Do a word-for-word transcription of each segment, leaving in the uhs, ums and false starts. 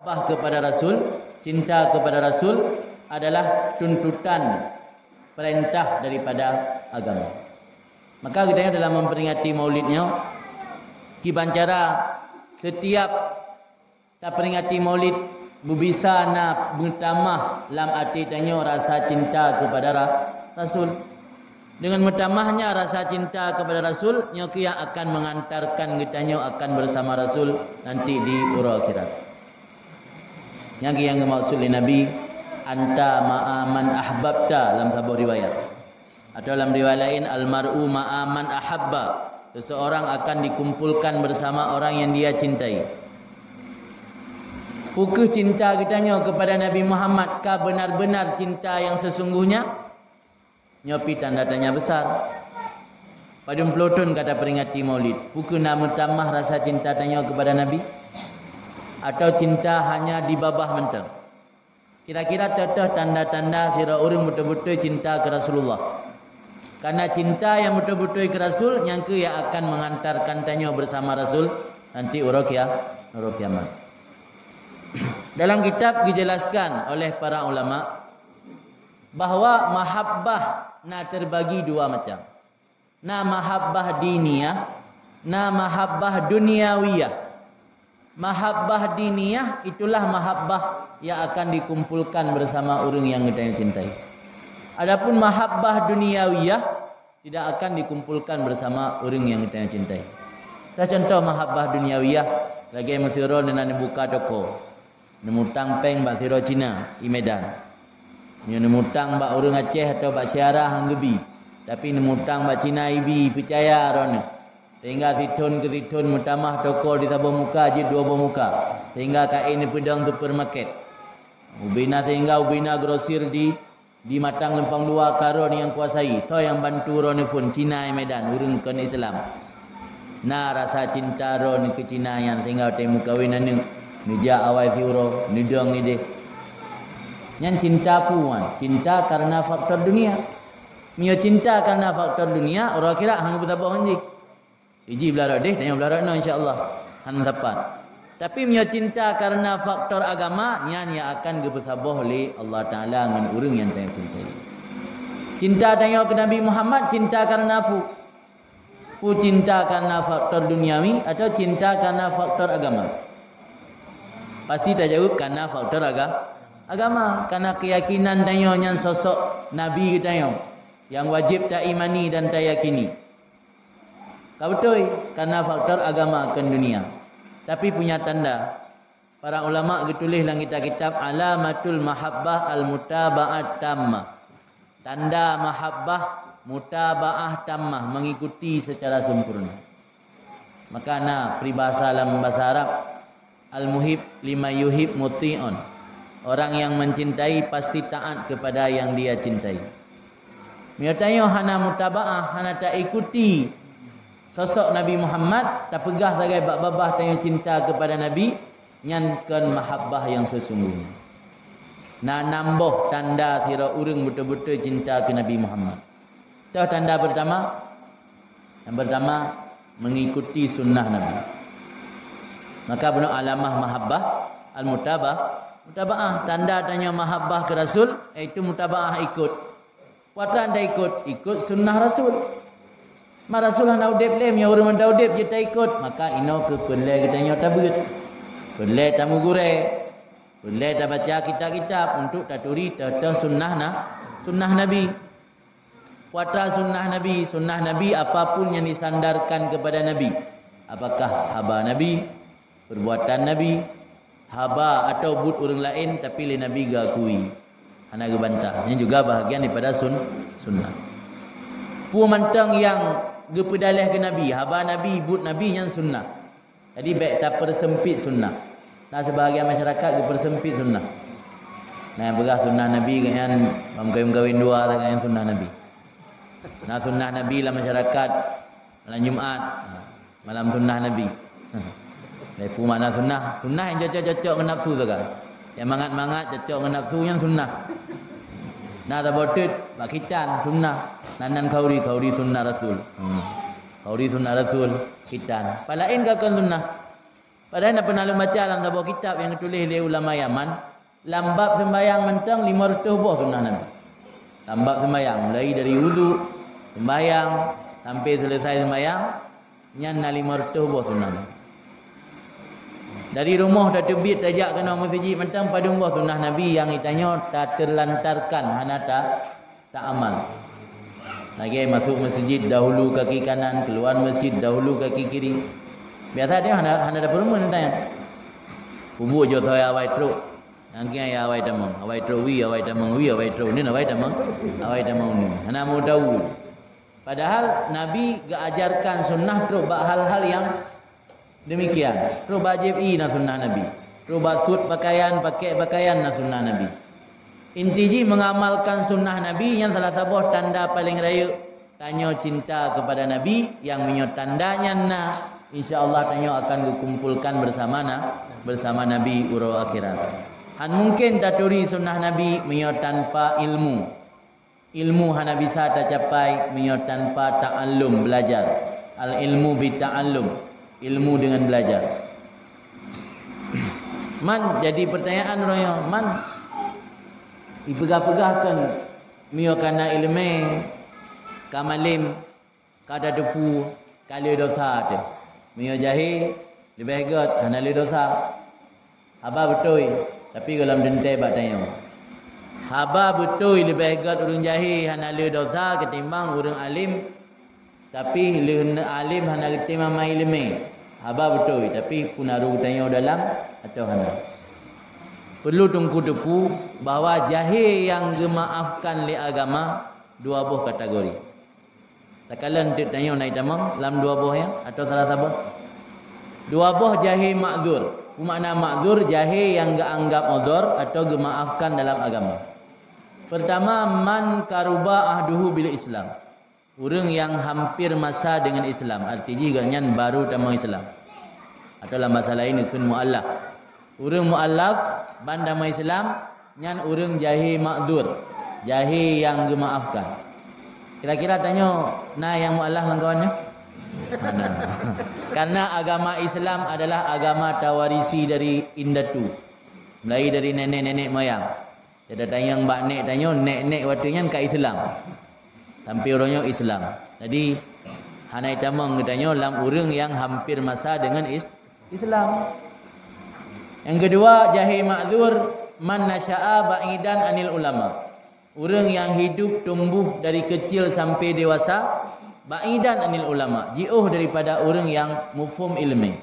Bah kepada Rasul, cinta kepada Rasul adalah tuntutan perintah daripada agama. Maka geutanyoe dalam memperingati Maulid nyoe, kiban cara setiap taperingati Maulid beubisa na meutamah lam até tanyoe rasa cinta kepada ra-, Rasul. Dengan meutamahnya rasa cinta kepada Rasul, nyoe keuh nyang akan mengantarkan geutanyoe akan bersama Rasul nanti di uroe akhirat. Nyang keuh nyang geumaksud lé Nabi, "Anta ma'a man ahbabta" lam saboh riwayat. Atau lam riwayat laén, "Al-mar'u ma'a man ahabba." Seseorang akan dikumpulkan bersama orang yang dia cintai. Peu kheueh cinta geutanyoe kepada Nabi Muhammad ka benar-benar cinta yang sesungguhnya? Nyoe pih tanda tanya besar. Padum ploh thon ka taperingati Maulid, peu kheueh na meutamah rasa cinta tanyoe kepada Nabi? Atau cinta hanya di babah mantong? Kira-kira toh-toh tanda-tanda sidroe ureuëng beutôi-beutôi cinta keu Rasulullah. Karena cinta nyang beutôi-beutôi keu Rasul, nyang keuh nyang akan mengantarkan tanyoe bersama Rasul nanti uroe kia-, uroe kiamat. Dalam kitab dijelaskan oleh para ulama, bahwa mahabbah na terbagi dua macam. Na mahabbah diniyah, na mahabbah dunyawiyah. Mahabbah diniyah itulah mahabbah yang akan dikumpulkan bersama ureuëng yang geutanyoe cintai. Adapun mahabbah dunyawiyah tidak akan dikumpulkan bersama ureuëng yang geutanyoe cintai. Contoh mahabbah dunyawiyah, lagée meusidroe na neubuka toko. Neumutang péng bak sidroe Cina i Medan. Nyoe neumutang bak ureuëng Aceh atau bak syedara han geubi, tapi neumutang bak Cina ibi, peucaya droeneuh. Sehingga sithon keu sithon meutamah toko di saboh muka jeuet dua boh muka, sehingga kaén neupeudong supermarket. Ubena sehingga ubena grosir di Di Matang Leumpang Dua ka droeneuh nyang kuasai, soe nyang bantu droeneuh phon Cina i Medan, ureuëng kon Islam. Na rasa cinta droeneuh keu Cina nyan sehingga watée meukawen aneuëk, neujak awai siuroe, neudong ideh. Nyan cinta peue wan? Cinta karena faktor dunia. Meunyoe cinta karena faktor dunia, uroe akhirat hana geupeusaboh ngon jih. Iji blah rot deh, tanyoe blah rot noe insya Allah. Hana sapat. Tapi meunyoe cinta karena faktor agama, nyan nyang akan geupeusaboh lé Allah Taala ngon ureuëng nyang tanyoe cintai. Cinta tanyoe keu Nabi Muhammad cinta karena peue? Peue cinta karena faktor duniawi atau cinta karena faktor agama? Pasti tajaweueb karena faktor aga-, agama. Karena keyakinan tanyoe nyan sosok Nabi geutanyoe nyang wajéb taimani dan tayakini. Ka beutôi, karena faktor agama kon dunia. Tapi punya tanda. Para ulama geutuléh lam kitab-kitab, "Alamatul mahabbah al-mutaba'at tammah." Tanda mahabbah, mutaba'ah tammah, mengikuti secara sempurna. Maka na peribahasa lam bahasa Arab, "Al-muhib lima yuhib muti'un." Orang yang mencintai pasti taat kepada yang dia cintai. Meunyoe tanyoe hana mutabaah, hana taikuti sosok Nabi Muhammad, tapeugah sagai bak babah tanyoe cinta kepada Nabi, nyan kon mahabbah yang sesungguhnya. Na nam boh tanda sidroe ureuëng beutôi-beutôi cinta keu Nabi Muhammad. Toh tanda pertama? Yang pertama, mengikuti sunnah Nabi. Maka bunoe alamah mahabbah, al-mutabah, mutabaah. Tanda tanyoe mahabbah keu Rasul, yaitu mutabaah, ikut. Peue atra taikut, ikut sunnah Rasul. Ma Rasul hana udeb lé, meunyoe ureuëng mantong udeb jeuet taikut, maka inoe keuh peureulée geutanyoe tabeuet. Peureulée tameugurée. Peureulée tabaca kitab-kitab untuk taturi toh-toh sunnah na-, sunnah Nabi. Peue atra sunnah Nabi, sunnah Nabi apapun yang disandarkan kepada Nabi. Apakah haba Nabi, perbuatan Nabi, haba atau buet ureuëng laén tapi lé Nabi geuakui. Hana geubantah. Ini juga bahagian daripada sun-, sunnah. Peue mantong nyang geupeudaleh keu Nabi, haba Nabi, buet Nabi nyan sunnah. Jadi bék tapersempit sunnah. Na sibahagian masyarakat geupersempit sunnah. Na nyang peugah sunnah Nabi nyan bak meukawen-kawen dua, nyan sunnah Nabi. Na sunnah Nabi lam masyarakat malam Jumat. Ha, malam sunnah Nabi. Dari peue makna sunnah? Sunnah nyang cocok-cocok ngon nafsu sagai. Nyang mangat-mangat cocok ngon nafsu nyan sunnah. Na saboh teuk bak khitan sunnah. Nan, nan khauri, khauri sunnah Rasul. Hmm. Khauri sunnah Rasul, khitan. Peue laén ka kon sunnah. Padahai na pernah lôn baca lam saboh kitab nyang geutuléh lé ulama Yaman, lam bab seumbahyang mantong lima reutôh boh sunnah Nabi. Lam bab seumbahyang, mulai dari wudu, seumbahyang, sampai selesai seumbahyang, nyan na lima reutôh boh sunnah Nabi. Dari rumoh tateubiet tajak keunoe meuseujid mantong padum boh sunnah Nabi nyang geutanyoe tateulantarkan hana ta-, taamal. Lagée masôk meuseujid dahulu kaki kanan, keuluar meuseujid dahulu kaki kiri. Biasa tanyoe hana, hana tapeurumeun tanyoe. Peubuet jo soe awai trok. Nyang kian ya awai tamong, awai trok wie, awai tamong wie, awai trok uneuen, awai tamong, awai tamong uneuen. Hana meu tahu. Padahal Nabi geuajarkan sunnah trok bak hal-hal nyang demikian. Trok bak jieb ié na sunnah Nabi. Trok bak sut pakaian, pakek pakaian na sunnah Nabi. Inti jih mengamalkan sunnah Nabi nyan salah saboh tanda paleng rayeuk tanyoe cinta kepada Nabi, nyang meunyoe tanda nyan na, insya Allah tanyoe akan geukumpulkan bersama na, bersama Nabi uroe akhirat. Han mungken taturi sunnah Nabi meunyoe tanpa ilmu. Ilmu hana bisa tacapai meunyoe tanpa ta'allum, belajar. Al-ilmu bi ta'allum, ilmu dengan belajar. Man jadi pertanyaan uroe nyoe, man ipeugah-peugah kon meunyoe kana ileumé, ka malem, ka tateupeue, ka le dosa teuh. Meunyoe jahé, leubeh gét hana le dosa. Haba beutôi, tapi gohlom teuntée bak tanyoe. Haba beutôi leubeh gét ureuëng jahé hana le dosa ketimbang ureuëng alem, tapi leuh alem hana geutem amai ileumé. Haba beutôi, tapi peue na rôh geutanyoe dalam atau hana. Perlu teungku teupeue bahwa jahé nyang geumaafkan lé agama dua boh kategori. Takalon teuk tanyoe na itamong lam dua boh nyan atau salah saboh. Dua boh jahé makzur. Peue makna makzur? Jahé nyang geuanggap uzur atau geumaafkan dalam agama. Pertama, man karuba ahduhu bil Islam. Ureuëng nyang hampir masa dengan Islam, arti jih gobnyan baru tamong Islam. Atau lam bahasa laén dikheun mualaf. Ureuëng mualaf ban tamong Islam, nyan ureuëng jahé makzur, jahé nyang geumaafkan. Kira-kira tanyoe na nyang mualaf lam kawan nyoe? Hana. Karena agama Islam adalah agama tawarisi dari indatu, mulai dari nenek-nenek moyang. Jadi tanyong bak nek tanyoe, nek-nek watée nyan ka Islam. Sampai uroe nyoe Islam. Jadi hana itamong geutanyoe lam ureuëng nyang hampir masa dengan is-, Islam. Yang kedua, jahé makzur, man nasya'a ba'idan anil ulama. Ureuëng nyang hidup tumbuh dari kecil sampai dewasa ba'idan anil ulama, jiôh daripada ureuëng nyang muphom ileumé.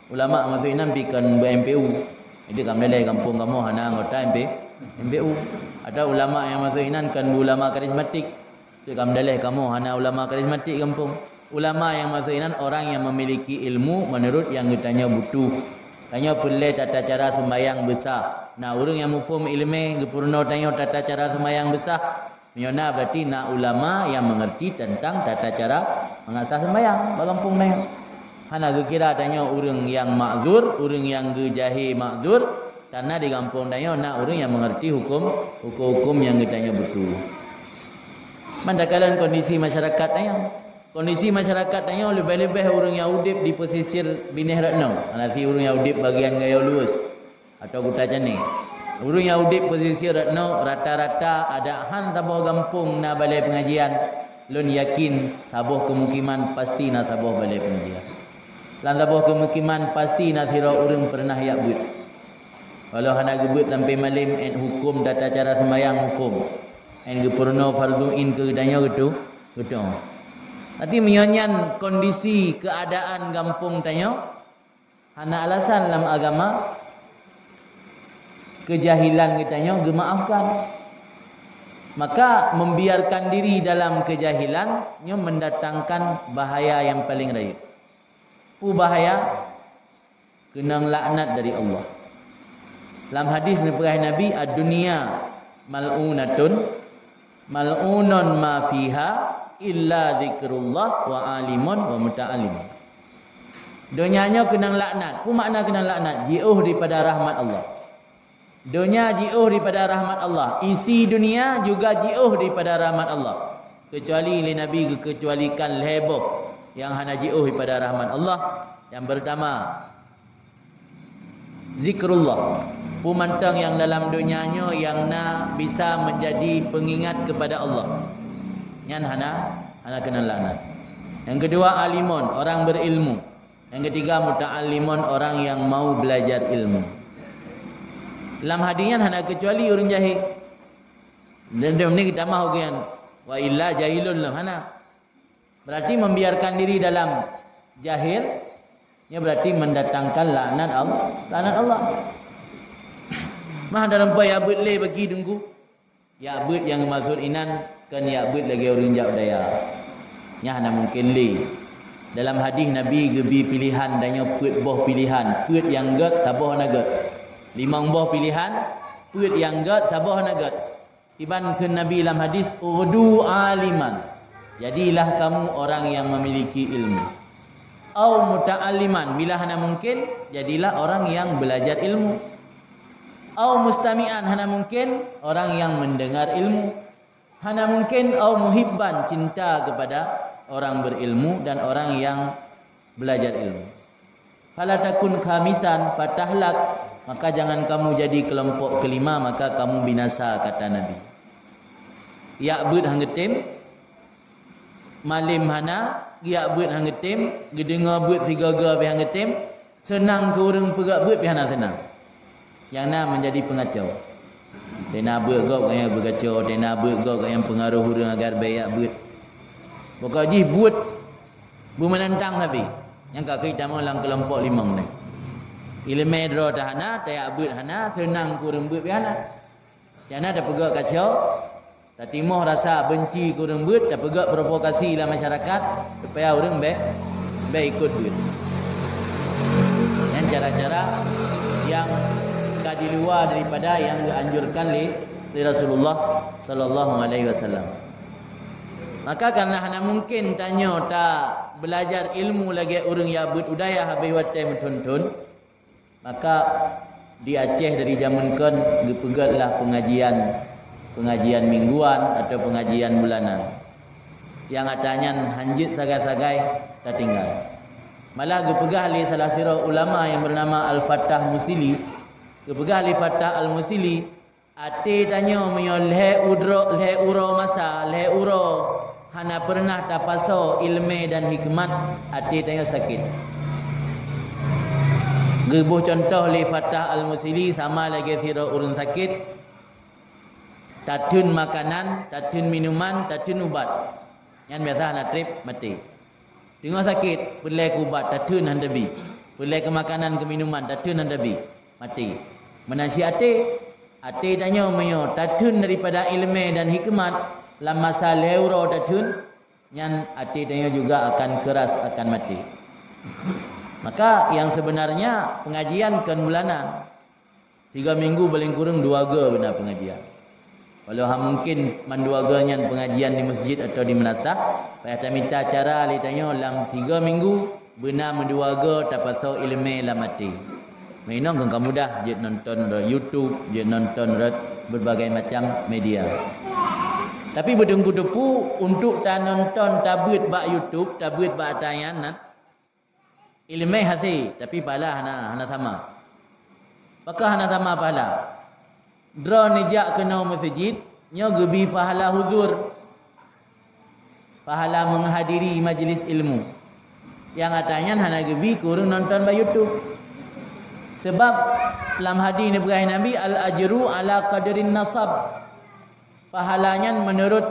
Ulama maksud inan pi kon beu M P U. Itu kam daleh gampông kamoe hana anggota M P, M P U. Atau ulama nyang maksud inan kon beu ulama karismatik. Itu kam daleh kamoe hana ulama karismatik gampông. Ulama nyang maksud inan orang yang memiliki ilmu menurut yang geutanyoe butuh. Tanyoe peureulée tata cara sembahyang beusa. Na ureuëng nyang muphom ileumé geupeurunoe tanyoe tata cara sembahyang beusa. Meunyoe na, berarti na ulama nyang mengerti tentang tata cara mengasa sembahyang bak gampông tanyoe. Hana geukira tanyoe ureuëng nyang makzur, ureuëng nyang geujahé makzur, karena di gampông tanyoe na ureuëng nyang mengerti hukum, hukum-hukum nyang geutanyoe butuh. Man takalon kondisi masyarakat tanyoe. Kondisi masyarakat tanyoe leubeh-leubeh ureuëng nyang udeb di pesisir Binéh Reunong, alasi ureuëng nyang udeb bagian Gayo Luweuh atau Kuta Cané. Ureuëng nyang udeb pesisir Reunong rata-rata adak han saboh gampông na balai pengajian, lôn yakin saboh keumukiman pasti na saboh balai pengajian. Lam saboh keumukiman pasti na sidroe ureuëng peureunah jak beuet. Walau hana geubeuet sampai malem, ét hukum tata cara sembahyang muphom. Ét geupeurunoe fardhu ain keu geutanyoe geutu-, geutu'oh. Tapi meunyoe nyan kondisi keuadaan gampông tanyoe, hana alasan lam agama keujahilan geutanyoe geumaafkan. Maka membiarkan diri dalam keujahilan nyoe mendatangkan bahaya nyang paleng rayeuk. Peue bahaya? Keunong laknat dari Allah. Lam hadis neupeugah Nabi, "Ad-dunya mal'unatun, mal'unun ma fiha illa dzikrullah wa alimun wa muta'allim." Donya nyoe keunong laknat. Peue makna keunong laknat? Jiôh daripada rahmat Allah. Donya jiôh daripada rahmat Allah. Isi dunia juga jiôh daripada rahmat Allah. Kecuali lé Nabi geukeucualikan lhée boh nyang hana jiôh daripada rahmat Allah. Nyang pertama, Zikrullah. Peue mantong nyang dalam donya nyoe nyang na bisa menjadi pengingat kepada Allah, nyan hana, hana keunong laknat. Yang kedua, alimun, orang berilmu. Yang ketiga, muta'allimun, orang yang mau belajar ilmu. Lam hadis nyan hana kecuali ureuëng jahil. Dan dia ni kita mahu kian. Wa illa jahilun lam hana. Berarti membiarkan diri dalam jahil, nya berarti mendatangkan laknat Allah, laknat Allah. Mah dalam pai abut lé bagi dengku. Yak beuet nyang maksud inan kon yak beuet lagée ureuëng jak daya. Nyan hana mungken lé. Dalam hadis Nabi geubi pilihan, dan nyoe peuet boh pilihan, peuet nyang gét saboh hana gét. Limong boh pilihan, peuet nyang gét saboh hana gét. Iban kheun Nabi lam hadis, "Ughdu aliman." Jadilah kamu orang yang memiliki ilmu. Au muta'alliman, bila hana mungken, jadilah orang yang belajar ilmu. Au mustami'an, hana mungken, orang yang mendengar ilmu. Hana mungken, au muhibban, cinta kepada orang berilmu dan orang yang belajar ilmu. "Fala takun khamisan fatahlak," maka jangan kamu jadi kelompok kelima, maka kamu binasa, kata Nabi. Yak beuet hang geutem, malem hana, yak beuet hang geutem, geudeungoe beuet sigoe-goe pih hang geutem, seunang keu ureuëng peugah beuet pih hana seunang. Nyang na menjadi peungacau. Tena beuet gob nyang beugacau, tena beuet gob nyang peungaroh ureuëng agar bèk yak beuet. Pokok jih buet beumeunantang sabe. Nyang ka keuh tamong lam keulompok limong nyan. Ileumèe droe ta hana, tayak beuet hana, seunang keu ureuëng beuet pih hana. Nyang na tapeugah kacau, tatimoh rasa benci keu ureuëng beuet, tapeugah provokasi lam masyarakat supaya ureuëng bèk, bèk ikot beuet. Nyan cara-cara nyang ka di luwa daripada nyang geuanjurkan lé, lé Rasulullah sallallahu alaihi wasallam. Maka karena hana mungken tanyoe ta beulajar ilmu lagèe ureuëng yak beuet u dayah habéh watèe meuthon-thon, maka di Aceh dari jameun kon geupeugötlah pengajian, pengajian mingguan atau pengajian bulanan. Nyang atra nyan hanjeuet sagai-sagai tatinggai. Malah geupeugah lé salah sidroe ulama nyang bernama Al-Fattah Musili, geupeugah lé Fattah Al-Musili, até tanyoe meunyoe lhèe udro-, lhèe uroe masa, lhèe uroe hana peureunah tapasoe ileumèe dan hikmat, até tanyoe sakét. Geuboh cuntoh lé Fattah Al-Musili sama lagèe sidroe ureuëng sakét, tatheun makanan, tatheun minuman, tatheun ubat. Nyan biasa hana trép maté. Teungoh sakét, peureulèe keu ubat, tatheun hana tabi. Peureulèe keu makanan, keu minuman, tatheun hana tabi. Maté. Meunan cit até, até tanyoe meunyoe tatheun daripada ileumèe dan hikmat lam masa lhèe uroe tatheun, nyan até tanyoe juga akan keras, akan maté. Maka nyang sebenarnya pengajian kon bulanan. Tiga minggu paléng kureueng dua goe beuna pengajian. Walau hana mungken mandua goe nyan pengajian di masjid atau di meunasah, payah tamita cara lé tanyoe lam tiga minggu beuna meudua goe tapasoe ileumèe lam até. Meuinong kon ka mudah jeuet nonton rot YouTube, jeuet nonton rot berbagai macam media. Tapi beuteungku teupeu untuk tanonton tabeuet bak YouTube, tabeuet bak ata nyan, ileumèe hasé, tapi pahala hana, hana sama. Pakon hana sama pahala? Droeneuh jak keunoe meuseujid, nyoe geubi pahala huzur, pahala menghadiri majlis ilmu. Nyang atra nyan hana geubi keu ureuëng nonton bak YouTube. Sebab lam hadis neupeugah Nabi, "Al-ajru ala qadrin nasab." Pahala nyan meunurot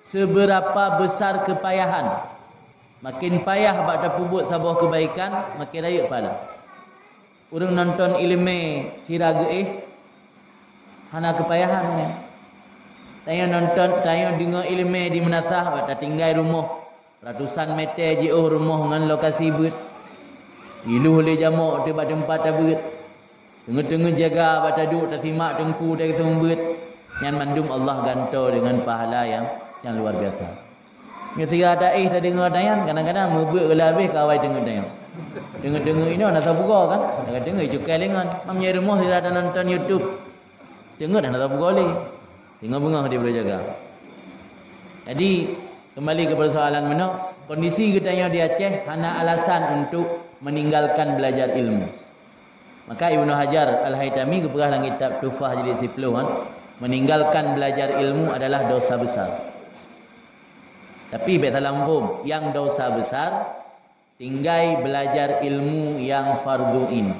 seberapa besar keupayahan. Makin payah bak tapeubuet saboh keubaikan, makin rayeuk pahala. Ureuëng nonton ileumèe sira geuéh hana keupayahan nyan. Tanyoe nonton, tanyoe deungoe ileumèe di meunasah, bak tatinggai rumoh ratusan mètè jiôh rumoh ngon lokasi beuet. Ilôh lé jamok teuh bak teumpat tabeuet. Teungeut-teungeut jaga bak taduek tasimak teungku dari seumeubeuet, nyan mandum Allah gantoe deungon pahala nyang, nyang luar biasa. Meusira taéh tadeungoe ata nyan, kadang-kadang meubeuet geulah habéh ka awai teungeut tanyoe. Teungeut-teungeut inoe na sapeue goe kan? Teungeut-teungeut cukai lé ngon. Meunyoe rumoh sira tanonton YouTube, teungeut hana sapeue goe lé. Singoh beungoh dibri jaga. Jadi, kembali ke persoalan meunoe, kondisi geutanyoe di Aceh hana alasan untuk meninggalkan belajar ilmu. Maka Ibnu Hajar Al-Haitami geupeugah lam kitab Tuhfah jilid siploh kan, meninggalkan belajar ilmu adalah dosa besar. Tapi bèk salah muphom, nyang dosa besar tinggai belajar ilmu nyang fardhu ain.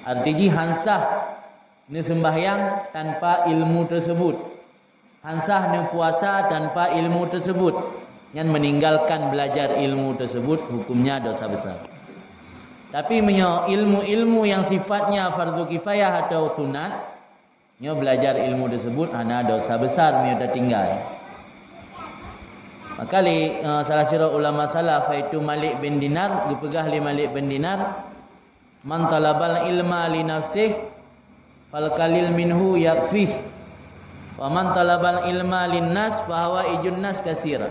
Arti jih han sah neuseumbahyang tanpa ilmu tersebut. Han sah neupuasa tanpa ilmu tersebut. Nyan meninggalkan belajar ilmu tersebut, hukumnya dosa besar. Tapi meunyoe ilmu-ilmu nyang sifatnya fardhu kifayah atau sunat, nyoe belajar ilmu tersebut hana dosa besar meunyoe tatinggai. Maka lé, eh, salah sidroe ulama salaf, yaitu Malik bin Dinar, geupeugah lé Malik bin Dinar, "Man talabal ilma li nafsih, fal qalil minhu yakfih. Wa man talabal ilma lin nas, fa hawaijun nas kasira."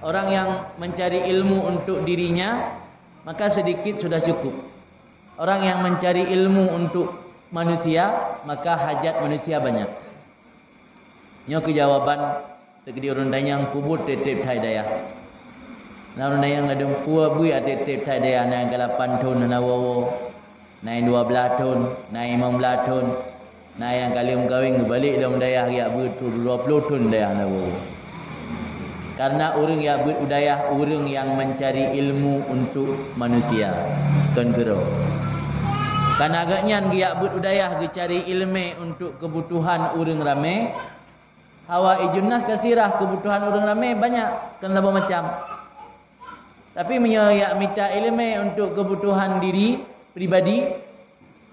Orang yang mencari ilmu untuk dirinya, maka sedikit sudah cukup. Orang yang mencari ilmu untuk manusia, maka hajat manusia banyak. Nyoe keuh jawaban, teukeudi ureuëng tanyong peue buet tieb-tieb that dayah. Na ureuëng tanyong ladôm peue buet tieb-tieb that dayah, na nyang ka lapan thon hana woe-woe, na nyang dua blaih thon, na nyang limong blaih thon, na nyang ka lheueh meukawen geubalek lom dayah geujak beuet dua ploh thon dayah hana woe-woe. Karena ureuëng jak beuet u dayah ureuëng nyang mencari ilmu untuk manusia, kon keu droe. Karena gobnyan geujak beuet u dayah geucari iéleumé untuk keubutuhan ureuëng ramé, hawaijun nas kasirah, keubutuhan ureuëng ramé banyak, kon saboh macam. Tapi meunyoe jak mita iéleumé untuk keubutuhan diri pribadi,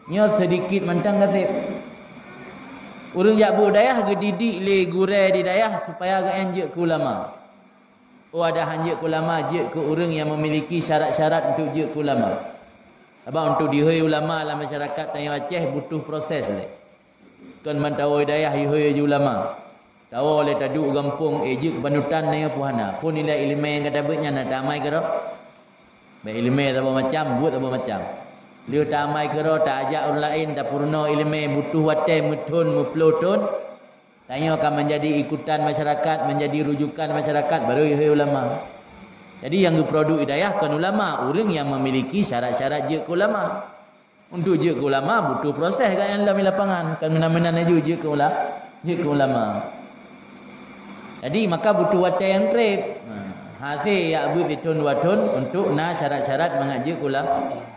nyoe seudikit mantong gaseb. Ureuëng jak beuet u dayah geudidik lé gurée di dayah supaya gobnyan jeuet keu ulama. Oh, ada han jeuet keu ulama, jeuet keu ureuëng nyang memiliki syarat-syarat untuk jeuet keu ulama. Sabab untuk dihôi ulama lam masyarakat tanyoe Aceh butuh proses lé. Kon ban tawoe dayah ihôi ju ulama. Tawoe lé taduek u gampông, eh, jeuet keu panutan nyoe pun hana. Phon nilai iéleumé nyang ka tabeuet nyan na tamai keudroe. Bèk iéleumé saboh macam, buet saboh macam. Lheueh tamai keudroe, taajak ureuëng laén, tapeurunoe iéleumé, butuh watée meuthon, meuploh thon. Tanyoe ka menjadi ikutan masyarakat, menjadi rujukan masyarakat, baru ihôi ulama. Jadi nyang geuproduksi dayah kon ulama, ureuëng nyang memiliki syarat-syarat jeuet keu ulama. Untuk jeuet keu ulama butuh proses gobnyan lam lapangan, kon meunan-meunan laju jeuet keu ula-, jeuet keu ulama. Jadi maka butuh watée nyang treb. Hase jak beuet sithon dua thon untuk na syarat-syarat mangat jeuet keu ula-,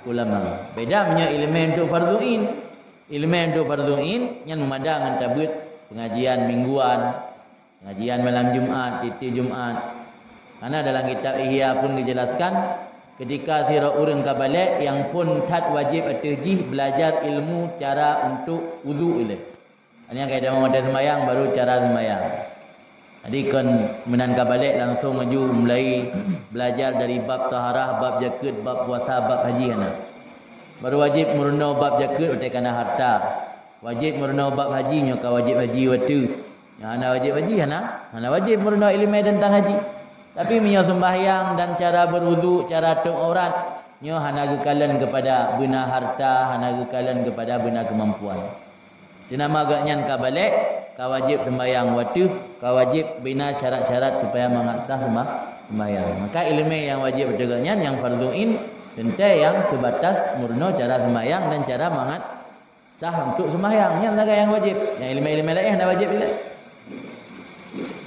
keu ulama. Beda meunyoe iéleumé untuk fardhu ain. Iéleumé untuk fardhu ain nyan meumada ngon tabeuet pengajian mingguan, pengajian malam Jumat, tieb-tieb Jumat. Karena dalam kitab Ihya pun geujelaskan, ketika sidroe ureuëng ka balek, nyang phon that wajéb ateueh jih belajar ilmu cara untuk udhu ilée. Nyan ka tamong watée seumayang, baru cara seumayang. Jadi kon meunan ka balek langsung laju mulai belajar dari bab taharah, bab jakeuet, bab puasa, bab haji hana. Baru wajéb meurunoe bab jakeuet watée kana harta. Wajéb meurunoe bab haji nyoe ka wajéb haji watée. Nyoe hana wajéb haji, hana, hana wajéb meurunoe iéleumé teuntang haji. Tapi meunyoe seumbahyang dan cara berudu, cara tôp aurat, nyoe hana geukalon keupada beuna harta, hana geukalon keupada beuna keumampuan. Teunama gobnyan ka balek, ka wajéb seumbahyang watée, ka wajéb beuna syarat-syarat supaya mangat sah seumba-, seumbahyang. Maka iéleumé nyang wajéb ateueh gobnyan nyang fardhu ain, teuntée nyang seubatas meurunoe cara seumbahyang dan cara mangat sah untuk seumbahyang. Nyan sagai nyang wajéb. Nyang iéleumé-iéleumé laén hana wajéb ilée.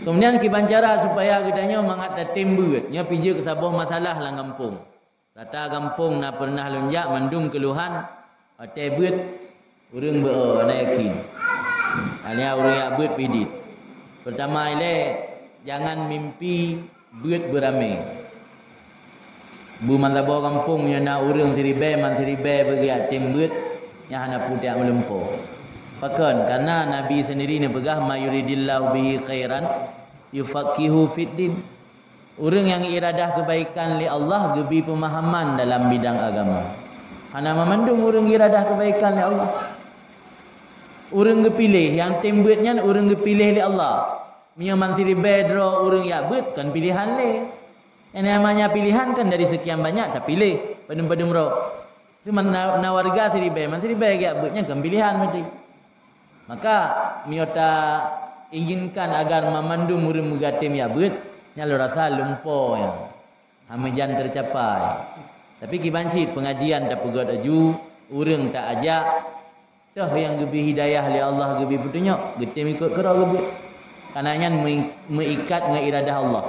Keumudian kiban cara supaya geutanyoe mangat tatem beuet, nyoe pih jeuet keu saboh masalah lam gampông. Rata gampông na peureunah lôn jak mandum keuluhan, watée beuet ureuëng beu-o hana yakin. Hanya ureuëng jak beuet pih dit. Peurtama ilée, jangan mimpi beuet beuramé. Beu man saboh gampông nyoe na ureuëng siribée man siribée beugét tem beuet, nyan hana peue tajak meulumpoe. Pakon? Karena Nabi sendiri neupeugah, "May yuridillahu bihi khairan yufaqihu fid din." Ureuëng nyang iradah keubaikan lé Allah geubi peumahaman dalam bidang agama. Hana mamandum ureuëng iradah keubaikan lé Allah. Ureuëng geupiléh, nyang tem beuet nyan ureuëng geupiléh lé Allah. Meunyoe man siribée droe ureuëng jak beuet, kon piléhan lé. Nyang namanya piléhan kan dari sekian banyak tapiléh padum-padum droe. Teuma na, na wareuga siribée, man siribée jak beuet nyan kon piléhan meuti. Maka meunyoe ta inginkan agar mamandum ureuëng meugatem jak beuet, nyan lôn rasa lumpoe nyan. Hana meujan teucapai. Tapi kiban cit peungajian tapeugét laju, Ureuëng taajak, toh nyang geubri hidayah lé Allah, geubri peutunyok, geutem ikot keudroe geubeuet. Karena nyan meu-, meuikat ngon iradah Allah.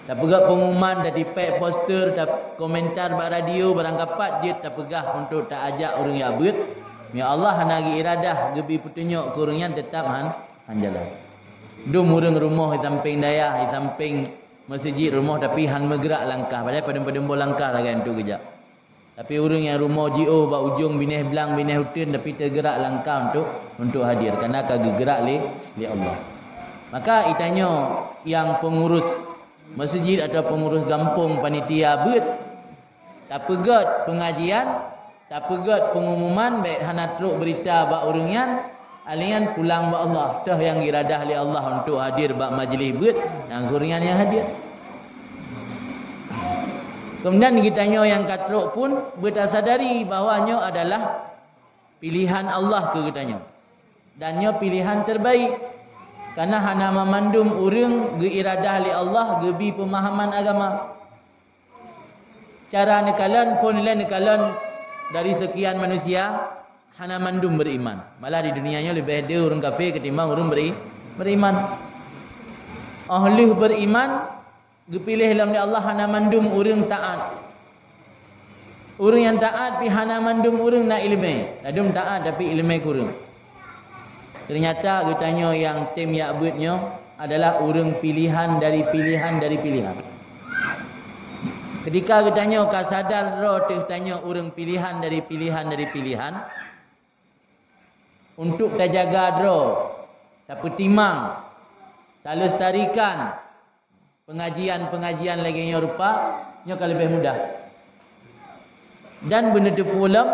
Tapeugah pengumuman, tatipék poster, ta-, komentar bak radio, barang kapat jeuet tapeugah untuk taajak ureuëng jak beuet. Meunyo Allah hana geuiradah, geubri peutunyok keu ureuëng nyan, teutab han, han jalan. Dum ureuëng rumoh di sampéng dayah, di sampéng meuseujid rumoh, tapi han meugerak langkah. Padahai padum-padum boh langkah lagée untuk geujak. Tapi ureuëng nyang rumoh jiôh bak ujong binéh blang, binéh uteuen, tapi teugerak langkah untuk, untuk hadir, karena ka geugerak lé, lé Allah. Maka geutanyoe nyang peungurus meuseujid atau peungurus gampông, panitia beuet, tapeugét peungajian, tapeugét peungumuman, bék hana trok beurita bak ureuëng nyan, alèh nyan pulang bak Allah. Toh nyang geuiradah lé Allah untuk hadir bak majlis beuet, nyang ureuëng nyan nyang hadir. Keumudian geutanyoe nyang ka trok pun beutasadari bahwa nyoe adalah pilihan Allah keu geutanyoe. Dan nyoe pilihan terbaik. Karena hana mamandum ureuëng geuiradah lé Allah geubri peumahaman agama. Cara neukalon, phon ilée neukalon dari sekian manusia, hana mandum beriman. Malah di dunia nyoe leubeh deuh ureuëng kafé ketimbang ureuëng beri-, beriman. Óh lheueh beriman, geupiléh lom lé Allah hana mandum ureuëng taát. Ureuëng nyang taát pih hana mandum ureuëng na iéleumé. Ladum taát tapi iéleumé kureueng. Teunyata geutanyoe nyang tem jak beuet nyoe adalah ureuëng pilihan dari pilihan dari pilihan. Ketika geutanyoe ka sadar droe teuh tanyoe ureuëng pilihan dari pilihan dari pilihan, untuk tajaga droe, tapeutimang, talestarikan, pengajian-pengajian lagée nyoe rupa, nyoe ka leubeh mudah. Dan beuneuteupeu lom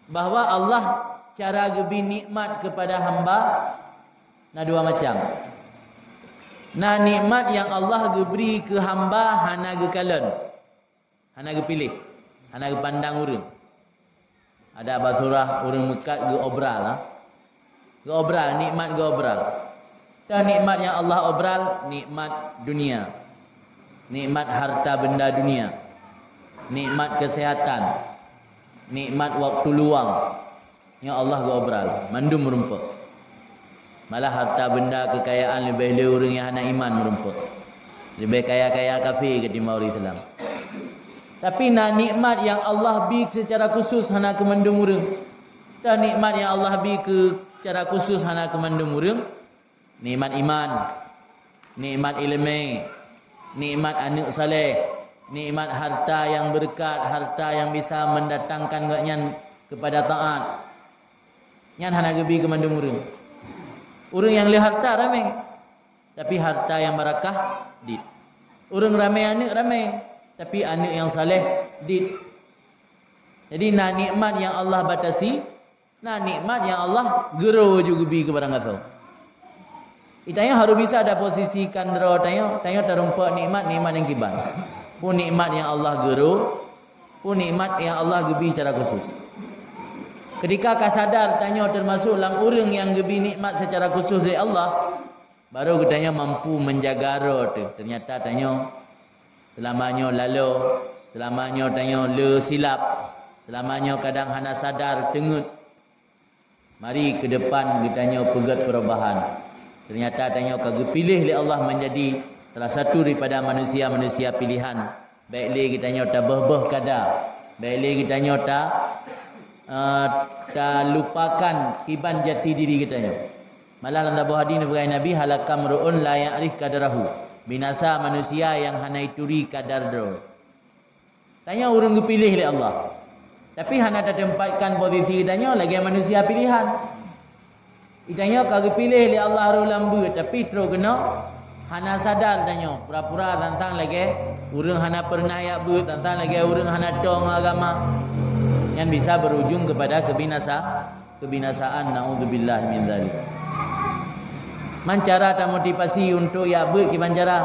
bahwa Allah cara geubri nikmat keupada hamba na dua macam. Na nikmat nyang Allah geubri keu hamba hana geukalon. Hana geupiléh, hana geupandang ureuëng. Ada bak surah ureuëng meukat geuobral, ha? Geuobral, nikmat geuobral. Toh nikmat nyang Allah obral, nikmat dunia. Nikmat harta benda dunia. Nikmat kesehatan. Nikmat waktu luang. Nyoe Allah geuobral, mandum meurumpok. Malah harta benda keukayaan leubeh le ureuëng nyang hana iman meurumpok. Leubeh kaya-kaya kafé ketimbang ureuëng Islam. Tapi na nikmat nyang Allah bi seucara khusus hana keu mandum ureuëng. Toh nikmat nyang Allah bi keu seucara khusus hana keu mandum ureuëng. Nikmat iman, nikmat iéleumé, nikmat aneuëk saleh, nikmat harta nyang beureukat, harta nyang bisa mendatangkan gobnyan keupada taát. Nyan hana geubi keu mandum ureuëng. Ureuëng nyang le harta ramé, tapi harta nyang barakah dit. Ureuëng ramé aneuëk ramé, tapi aneuëk nyang saleh dit. Jadi na nikmat nyang Allah batasi, na nikmat nyang Allah geuro ju geubi keu barang gasoe. Geutanyoe harôh bisa taposisikan droe tanyoe, tanyoe tarumpok nikmat, nikmat nyang kiban. Peue nikmat nyang Allah geuro, peue nikmat nyang Allah geubi secara khusus. Ketika ka sadar tanyoe teumasok lam ureuëng nyang geubi nikmat secara khusus lé Allah, baru geutanyoe mampu menjaga droe teuh. Teunyata tanyoe seulama nyoe lalo, seulama nyoe tanyoe le silap, seulama nyoe kadang hana sadar teungeut. Mari keu depan geutanyoe peugét perubahan. Teunyata tanyoe ka geupiléh lé Allah menjadi salah satu daripada manusia-manusia pilihan. Bék lé geutanyoe taböh-böh kada. Bék lé geutanyoe ta, eh, talupakan kiban jati diri geutanyoe. Malah lam saboh hadis neupeugah Nabi, "Halaka mru'un la ya'rif qadrahu." Binasa manusia nyang hana ituri kadar droe. Tanyoe ureuëng geupiléh lé Allah. Tapi hana tatempatkan posisi tanyoe lagée manusia pilihan. Geutanyoe ka geupiléh lé Allah rôh lam beuet, tapi trok keunoe hana sadar tanyoe. Pura-pura sang-sang lagée ureuëng hana peureunah jak beuet, sang-sang lagée ureuëng hana toe ngon agama. Nyan bisa berujung kepada kebinasa-, kebinasaan. Naudzubillah min dzalik. Man cara tamotivasi untuk jak beuet kiban cara?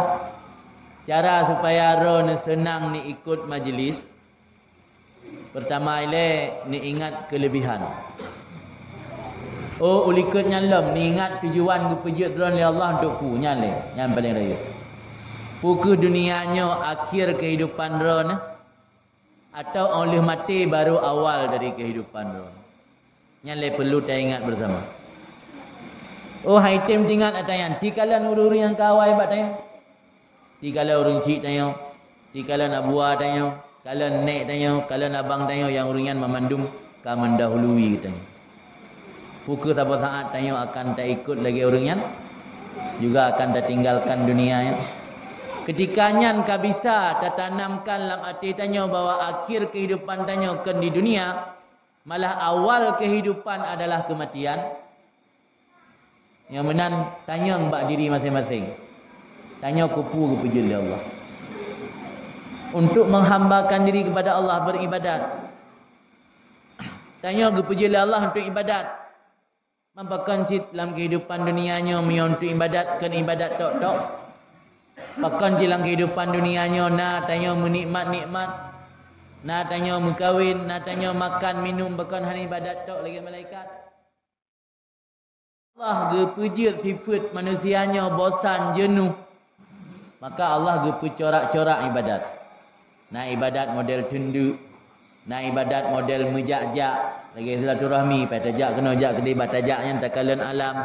Cara supaya droe neuseunang neuikot majlis, peurtama ilée neuingat keulebihan. Oh, ulikot nyan lom, neuingat tujuan geupeujeuet droe lé Allah untuk peue, nyan lé, nyan paleng rayeuk. Peu kheueh dunia nyoe akhé keuhidupan droe neuh? Atau óh lheueh maté baru awal dari kehidupan droe. Nyan lé perlu taingat bersama. Oh, hai tem tingat ata nyan, ci kalon ureuëng-ureuëng nyang ka awai bak tanyoe. Ci kalon ureuëng chik tanyoe, ci kalon abua tanyoe, kalon nek tanyoe, kalon abang tanyoe, nyang ureuëng nyan mamandum ka mendahului geutanyoe. Peu kheueh saboh saat tanyoe akan taikot lagée ureuëng nyan, juga akan tatinggalkan dunia nyan. Ketika nyan ka bisa tatanamkan lam até tanyoe bahwa akhir kehidupan tanyoe kon di dunia, malah awal kehidupan adalah kematian. Nyang meunan tanyong bak diri maséng-maséng. Tanyoe keupeue geupeujeuet lé Allah. Untuk menghambakan diri kepada Allah beribadat. Tanyoe geupeujeuet lé Allah untuk ibadat. Man pakon cit lam kehidupan dunia nyoe meunyoe untuk ibadat kon ibadat tok-tok. Pakon cit lam kehidupan dunia nyoe na tanyoe meunikmat-nikmat. Na tanyoe meukawen, na tanyoe makan minum, pakon hana ibadat tok lagée malaikat. Allah geupeujeuet sifeuet manusia nyoe bosan, jeuneuh. Maka Allah geupeucorak-corak ibadat. Na ibadat model teundeuk, na ibadat model meujak-jak, lagée silaturahmi, pai tajak keunoe jak keudeh bak tajak nyan takalon alam,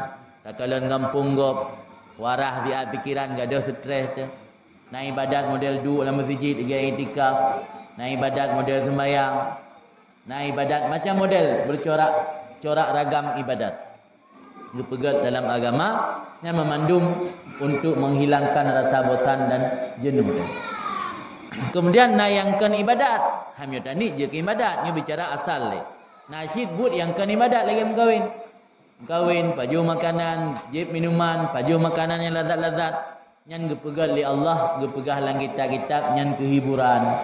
takalon gampông gob, warah siat pikeran, gadôh stres teuh. Na ibadat model duek lam meuseujid, lagée iktikaf, na ibadat model seumbayang, na ibadat macam model, beucorak, corak ragam ibadat. Geupeugét dalam agama, nyan meumandum untuk menghilangkan rasa bosan dan jenuh. Kemudian na nyang kon ibadat, ham nyoe tanik jeuet keu ibadat, nyoe bicara asal lé. Na cit buet nyang kon ibadat lagée meukawen. Meukawen, pajoh makanan, jieb minuman, pajoh makanan nyang lazat-lazat. Nyan geupeugah lé Allah, geupeugah lam kitab-kitab, nyan keu hiburan.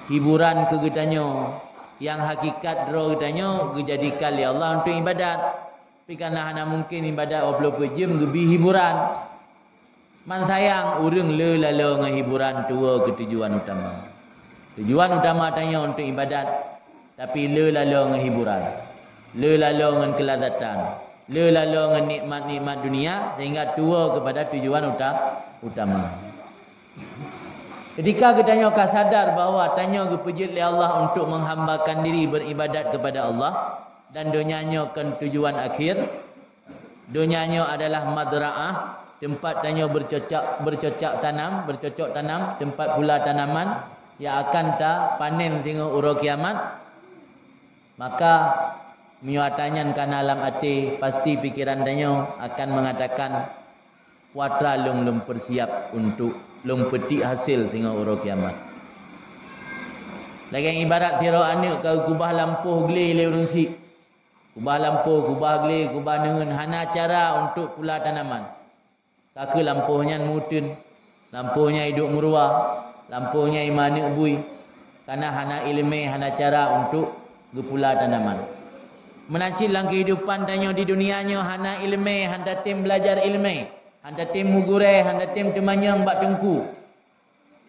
Hiburan keu geutanyoe, nyang hakikat droe geutanyoe geujadikan lé Allah untuk ibadat. Tapi kana hana mungken ibadat dua ploh peuet jeuem geubi hiburan. Man sayang ureuëng le laloe ngon hiburan tuwoe keu tujuan utama. Tujuan utama tanyoe untuk ibadat, tapi le laloe ngon hiburan, le laloe ngon keulazatan, le laloe ngon nikmat-nikmat dunia, sehingga tuwoe kepada tujuan uta-, utama. Ketika geutanyoe ka sadar bahwa tanyoe geupeujeuet lé Allah untuk menghambakan diri beribadat kepada Allah dan donya nyoe kon tujuan akhir, donya nyoe adalah mazra'ah, tempat tanyoe bercocok, bercocok tanam, bercocok tanam, tempat pula tanaman yang akan tapanen singoh uroe kiamat. Maka meunyoe ata nyan kana lam até, pasti pikeran tanyoe akan mengatakan, "Peue atra lôn, lôn peusiap untuk lôn peutiek hasé singoh uroe kiamat." Lagée ibarat sidroe aneuëk ka geukubah lampôh glé lé ureuëng syiek. Kubah lampôh, kubah glé, kubah neuheun, hana cara untuk pula tanaman. Ka keuh lampôh nyan meuteun, lampôh nyan iduek meurua, lampôh nyan imaneuek bui, kana hana iéleumé, hana cara untuk geupula tanaman. Meunan cit lam keuhidupan tanyoe di dunia nyoe hana iéleumé, hana tem beulajar iéleumé, hana tem meugurée, hana tem teumanyong bak teungku.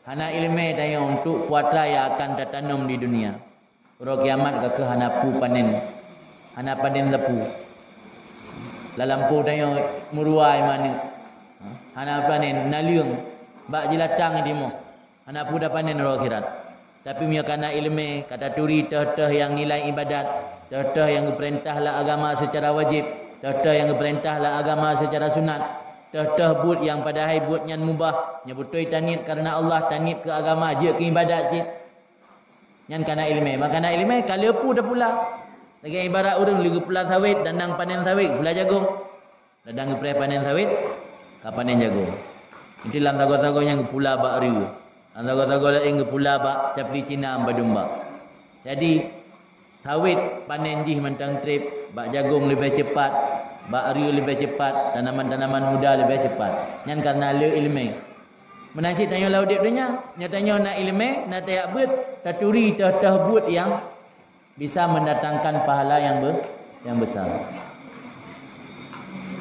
Hana iéleumé tanyoe untuk peue atra nyang akan tatanom di dunia. Uroe kiamat ka keuh hana peue panen, hana panen sapeue. Lam lampôh tanyoe meurua imaneuek, hana panen, naleueng, bak jilatang timoh, hana peue tapanen uroe akhirat. Tapi meunyoe kana iéleumé, ka taturi toh-toh nyang nilai ibadat, toh-toh nyang geupeurintah lam agama seucara wajéb, toh-toh nyang geupeurintah lam agama seucara sunat, toh-toh buet nyang padahai buet nyan mubah, nyoe beutôi taniet kareuna Allah, taniet keu agama, jeuet keu ibadat cit. Nyan kana iéleumé. Maka na iéleumé, ka le peue tapula. Lagée ibarat ureuëng lé geupula sawét, dan nang panen sawét, pula jagong. Ladang geupreh panen sawét, ka panen jagong. Itu lam sagoe-sagoe nyang geupula bak reue. Lam sagoe-sagoe laén geupula bak capli Cina, bak domba. Jadi, sawét panen jih mantong treb, bak jagong leubeh cepat, bak reue leubeh cepat, tanaman-tanaman muda leubeh cepat. Nyan kareuna le iéleumé. Meunan cit tanyoe lam udeb donya, nyoe tanyoe na iéleumé, na tajak beuet, taturi toh-toh buet nyang bisa mendatangkan pahala yang be-, yang besar.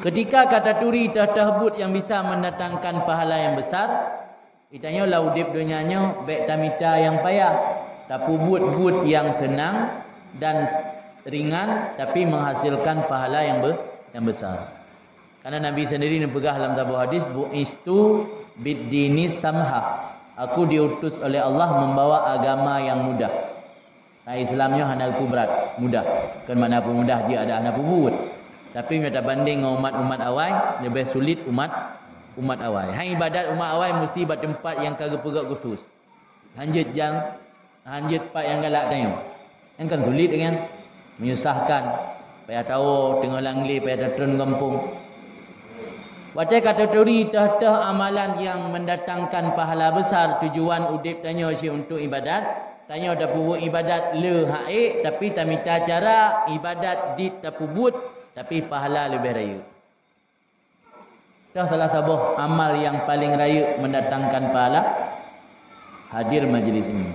Ketika ka taturi toh-toh buet nyang bisa mendatangkan pahala yang besar, geutanyoe lam udeb donya nyoe bék tamita nyang payah, tapeubuet buet nyang seunang dan ringan, tapi menghasilkan pahala yang be-, yang besar. Karena Nabi sendiri neupeugah lam saboh hadis, "Bu'istu bid-dini samha." Aku diutus oleh Allah membawa agama yang mudah. Islam nyoe hana geupubrat, mudah. Kon makna peumudah jih ada hana peubuet. Tapi meunyoe tabandeng ngon umat-umat awai, leubeh sulit umat, umat awai. Hai ibadat umat awai musti bak teumpat nyang ka geupeugah khusus. Hanjeuet jan, hanjeuet pat nyang galak tanyoe. Nyang kan sulit kan? Menyusahkan. Payah tawoe, teungoh lam glé, payah tatreun gampông. Watée ka taturi toh-toh amalan nyang mendatangkan pahala besar, tujuan udeb tanyoe cit untuk ibadat, tanyoe tapeubuet ibadat le hak ék, tapi tamita cara ibadat dit tapeubuet, tapi pahala leubeh rayeuk. Toh salah saboh amal nyang paleng rayeuk mendatangkan pahala, hadir majlis ilmu.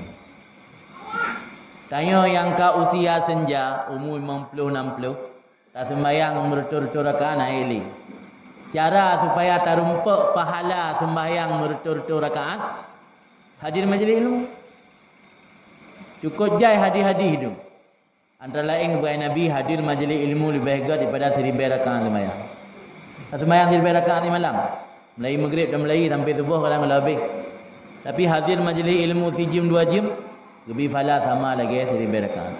Tanyoe nyang ka usia senja, umu limong ploh, nam ploh, taseumbahyang meureutôh-reutôh rakaat na ék lé. Cara supaya tarumpok pahala seumbahyang meureutôh-reutôh rakaat, hadir majlis ilmu. Cukôp jai hadih-hadih tu. Antara laén geupeugah Nabi, hadir majlis ilmu leubeh gét daripada siribée rakaat seumbahyang. Ka seumbahyang siribée rakaat di malam. Mulai Maghrib dan mulai sampai suboh kadang kalau habéh. Tapi hadir majlis ilmu sijeuem dua jeuem, geubi pahala sama lagée siribée rakaat.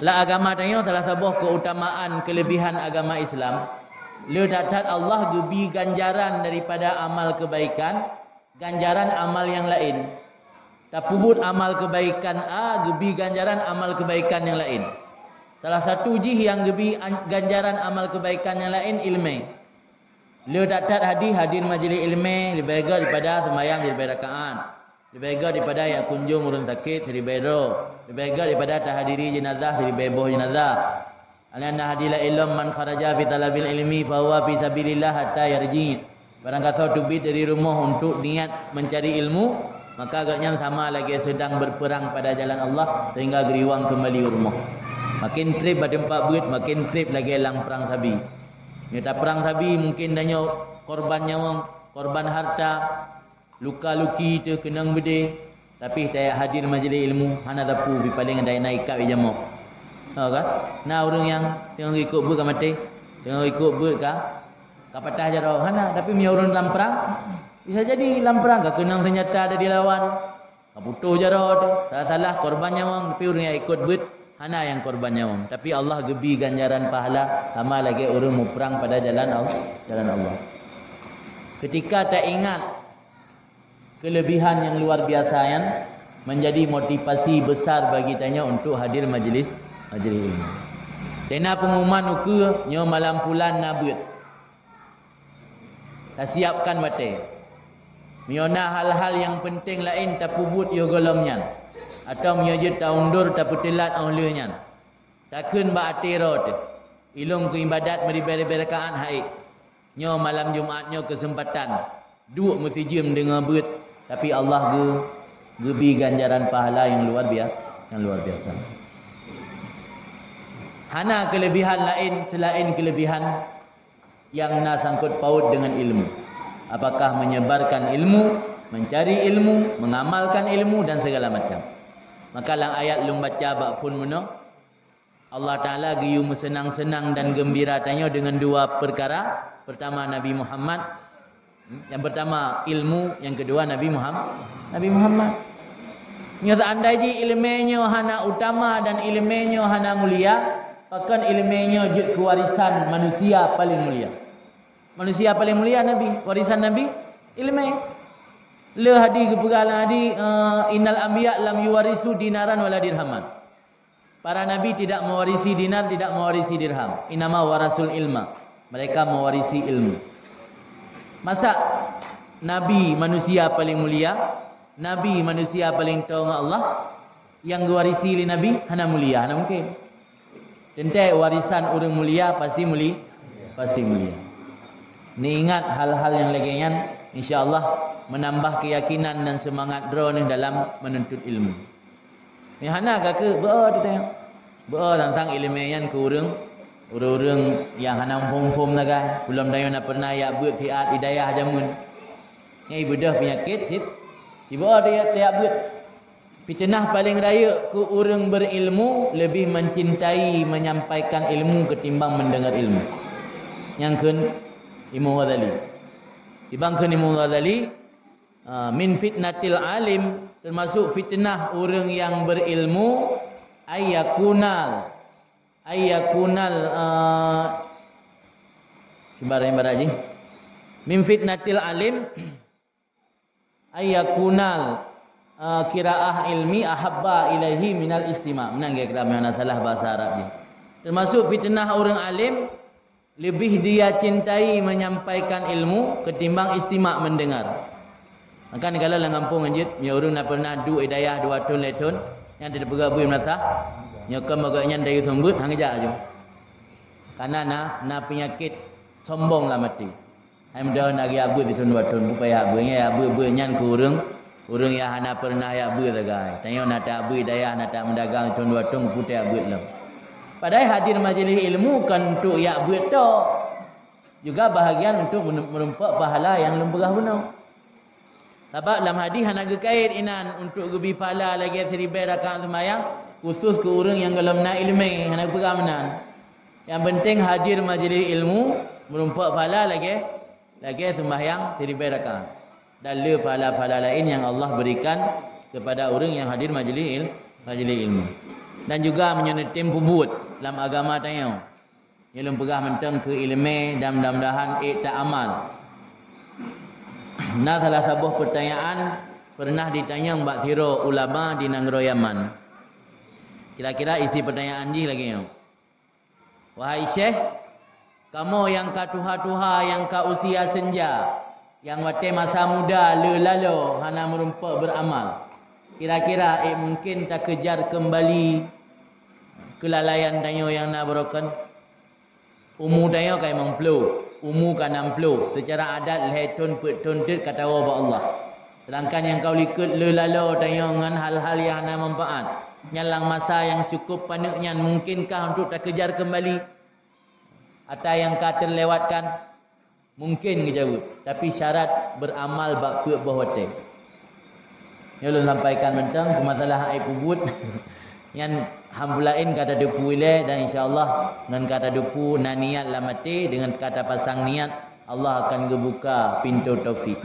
Lam agama tanyoe salah saboh keutamaan kelebihan agama Islam, le that-that Allah geubi ganjaran daripada amal kebaikan, ganjaran amal nyang laén. Tapeubuet amal kebaikan A geubi ganjaran amal kebaikan nyang laén. Salah satu jih nyang geubi an-, ganjaran amal kebaikan nyang laén iéleumé. Le that-that hadih hadir majlis iéleumé leubeh gét daripada seumbahyang siribée rakaat, leubeh gét daripada jak kunjong ureuëng sakét siribée droe, leubeh gét daripada tahadiri jeunazah siribée boh jeunazah. Aneuëk na hadih lam ilom, "Man kharaja fi talabil ilmi fahuwa fi sabilillah hatta yarji." Barang gasoe teubiet dari rumoh untuk niat mencari ilmu, maka gobnyan sama lagée sedang berperang pada jalan Allah sehingga geuriwang kembali u rumoh. Makin treb bak teumpat beuet, makin treb lagée lam prang sabi. Meunyoe taprang sabi, mungkin tanyoe korban nyawöng, korban harta, luka-luki teuh keunong beudé, tapi tajak hadir majlis ilmu hana tapeue, pi paleng dai na ikab ijamok. Ha ka? Na ureuëng nyang teungoh ikot beuet ka maté, teungoh ikot beuet ka, ka patah jaroe, hana. Tapi meunyoe ureuëng lam prang, bisa jadi lam prang ka keunong seunjata ada dilawan, ka putôh jaroe teuh, salah-salah korban nyawöng, tapi ureuëng nyang ikot beuet hana nyang korban nyawöng. Tapi Allah geubi ganjaran pahala sama lagée ureuëng muprang pada jalan Allah, jalan Allah. Ketika taingat kelebihan nyang luar biasa nyan menjadi motivasi besar bagi tanyoe untuk hadir majlis, majlis ilmu. Tena pengumuman ukeue nyoe malam pulan na beuet. Tasiapkan watée. Meunyoe na hal-hal nyang peunteng laén tapeubuet yoh gohlom nyan, atawa meunyoe jeuet taundur tapeuteulat óh lheueh nyan, takheun bak até droe teuh, "Ilôn keu ibadat meuribée-ribée rakaat hak ék." Nyoe malam Jumat nyoe keuseumpatan duek meusijeuem deungoe beuet, tapi Allah geu-, geubi ganjaran pahala nyang luar bia-, nyang luar biasa. Hana keulebihan laén seulaén keulebihan nyang na sangkot paut deungon ilmu. Apakah menyebarkan ilmu, mencari ilmu, mengamalkan ilmu, dan segala macam. Maka lam ayat lôn baca bak phon meunoe, Allah Taala geuyue meuseunang-seunang dan geumbira tanyoe deungon dua peukara. Pertama, Nabi Muhammad. Nyang pertama, ilmu. Nyang keudua, Nabi Muhammad. Nabi Muhammad. Nyoe seandai jih iéleumé nyoe hana utama dan iéleumé nyoe hana mulia, pakon iéleumé nyoe jeuet keu warisan manusia paleng mulia? Manusia paleng mulia Nabi, warisan Nabi iéleumé. Le hadih geupeugah lam hadih, eh, "Innal anbiya lam yuwarisu dinaran wala dirhaman." Para nabi tidak mewarisi dinar, tidak mewarisi dirham. Innama warasul ilma. Mereka mewarisi ilmu. Masa nabi manusia paling mulia, nabi manusia paling teuh ngon Allah, nyang geuwarisi lé nabi hana mulia, hana mungkin. Teuntée warisan ureuëng mulia pasti muli-, pasti mulia. Neuingat hal-hal nyang lagée nyan, insya Allah menambah keyakinan dan semangat droeneuh dalam menuntut ilmu. Nyan hana ka keu beu-o teuh. Beu-o teuntang iéleumé nyan keu ureuëng, ureuëng-ureuëng nyang hana muphom-muphom sagai. Ulôn tanyoe na pernah jak beuet siat di dayah jameun. Nyan ibeudôh peunyakét cit. Sibeu-o teuh jak beuet. Fiteunah paleng rayeuk keu ureuëng beurilmu leubeh mencintai menyampaikan ilmu ketimbang mendengar ilmu. Nyang kheun Imam Ghazali. Timbang kheun Imam Ghazali, Ah, min fitnatil alim, termasuk fitnah ureuëng yang berilmu, ayyakunal, ayyakunal, ah, cuba yang barat ji. Min fitnatil alim, ayyakunal, ah, qiraah ilmi ahabba ilaihi minal istima'. Menang ya, kalau mana salah bahasa Arab ji. Termasuk fitnah ureuëng alim, lebih dia cintai menyampaikan ilmu ketimbang istima' mendengar. Maka kalau lam gampông jeuet, nyoe ureuëng na pernah duek dayah dua thon lhée thon, nyan teupeugah bui meunasah, nyoe kon bagaih nyan dayeuh seumeubeuet, hang jak aju. Karena na, na peunyakét sombong lam até. Hai mudah na geujak beuet di thon dua thon, bukon jak beuet, nyan jak beuet-beuet nyan keu ureuëng, ureuëng nyang hana pernah jak beuet sagai. Tanyoe na tajak beuet dayah, na tajak meudagang di thon dua thon, keupeue tajak beuet lom. Padahai hadir majlis ilmu kon untuk jak beuet tok, juga bahagian untuk meureumpok pahala nyang lôn peugah bunoe. Sabab lam hadis hana geukait inan untuk geubi pahala lagée siribée rakaat seumayang, khusus keu ureuëng nyang gohlom na iéleumé, hana geupeugah meunan. Nyang penting hadir majlis ilmu, meureumpok pahala lagée, lagée seumayang siribée rakaat. Dan le pahala-pahala laén nyang Allah berikan kepada ureuëng nyang hadir majlis il-, majlis ilmu. Dan juga meunyoe neutem peubuet lam agama tanyoe. Nyoe lôn peugah mantong keu iéleumé dan mudah-mudahan ék ta amal. Na salah saboh peutanyaan pernah jitanyong bak sidroe ulama di nanggroe Yaman. Kira-kira isi peutanyaan jih lagée nyoe. Wahai Syekh, kamoe nyang ka tuha-tuha, nyang ka usia senja, nyang watée masa muda le laloe hana meurumpok beuramal, kira-kira ék mungken takeujar keumbali keulalaian tanyoe nyang na baroe kon? Umu tanyoe ka limong ploh, umu ka nam ploh, seucara adat lhée thon peuet thon teuk ka tawoe bak Allah. Seudangkan nyang ka u likot le laloe tanyoe ngon hal-hal nyang hana manfaat, nyan lam masa nyang cukôp paneuk nyan mungkenkah untuk takeujar keumbali? Ata nyang ka teulewatkan? Mungken geujaweueb, tapi syarat beuramal bak peuet boh watée. Nyoe lôn sampaikan mantong keu masalah ék peubuet. Nyan hamba laén ka tateupeue ilée dan insya Allah ngon ka tateupeue na niat lam até, deungon ka tapasang niat, Allah akan geubuka pintoe taufik.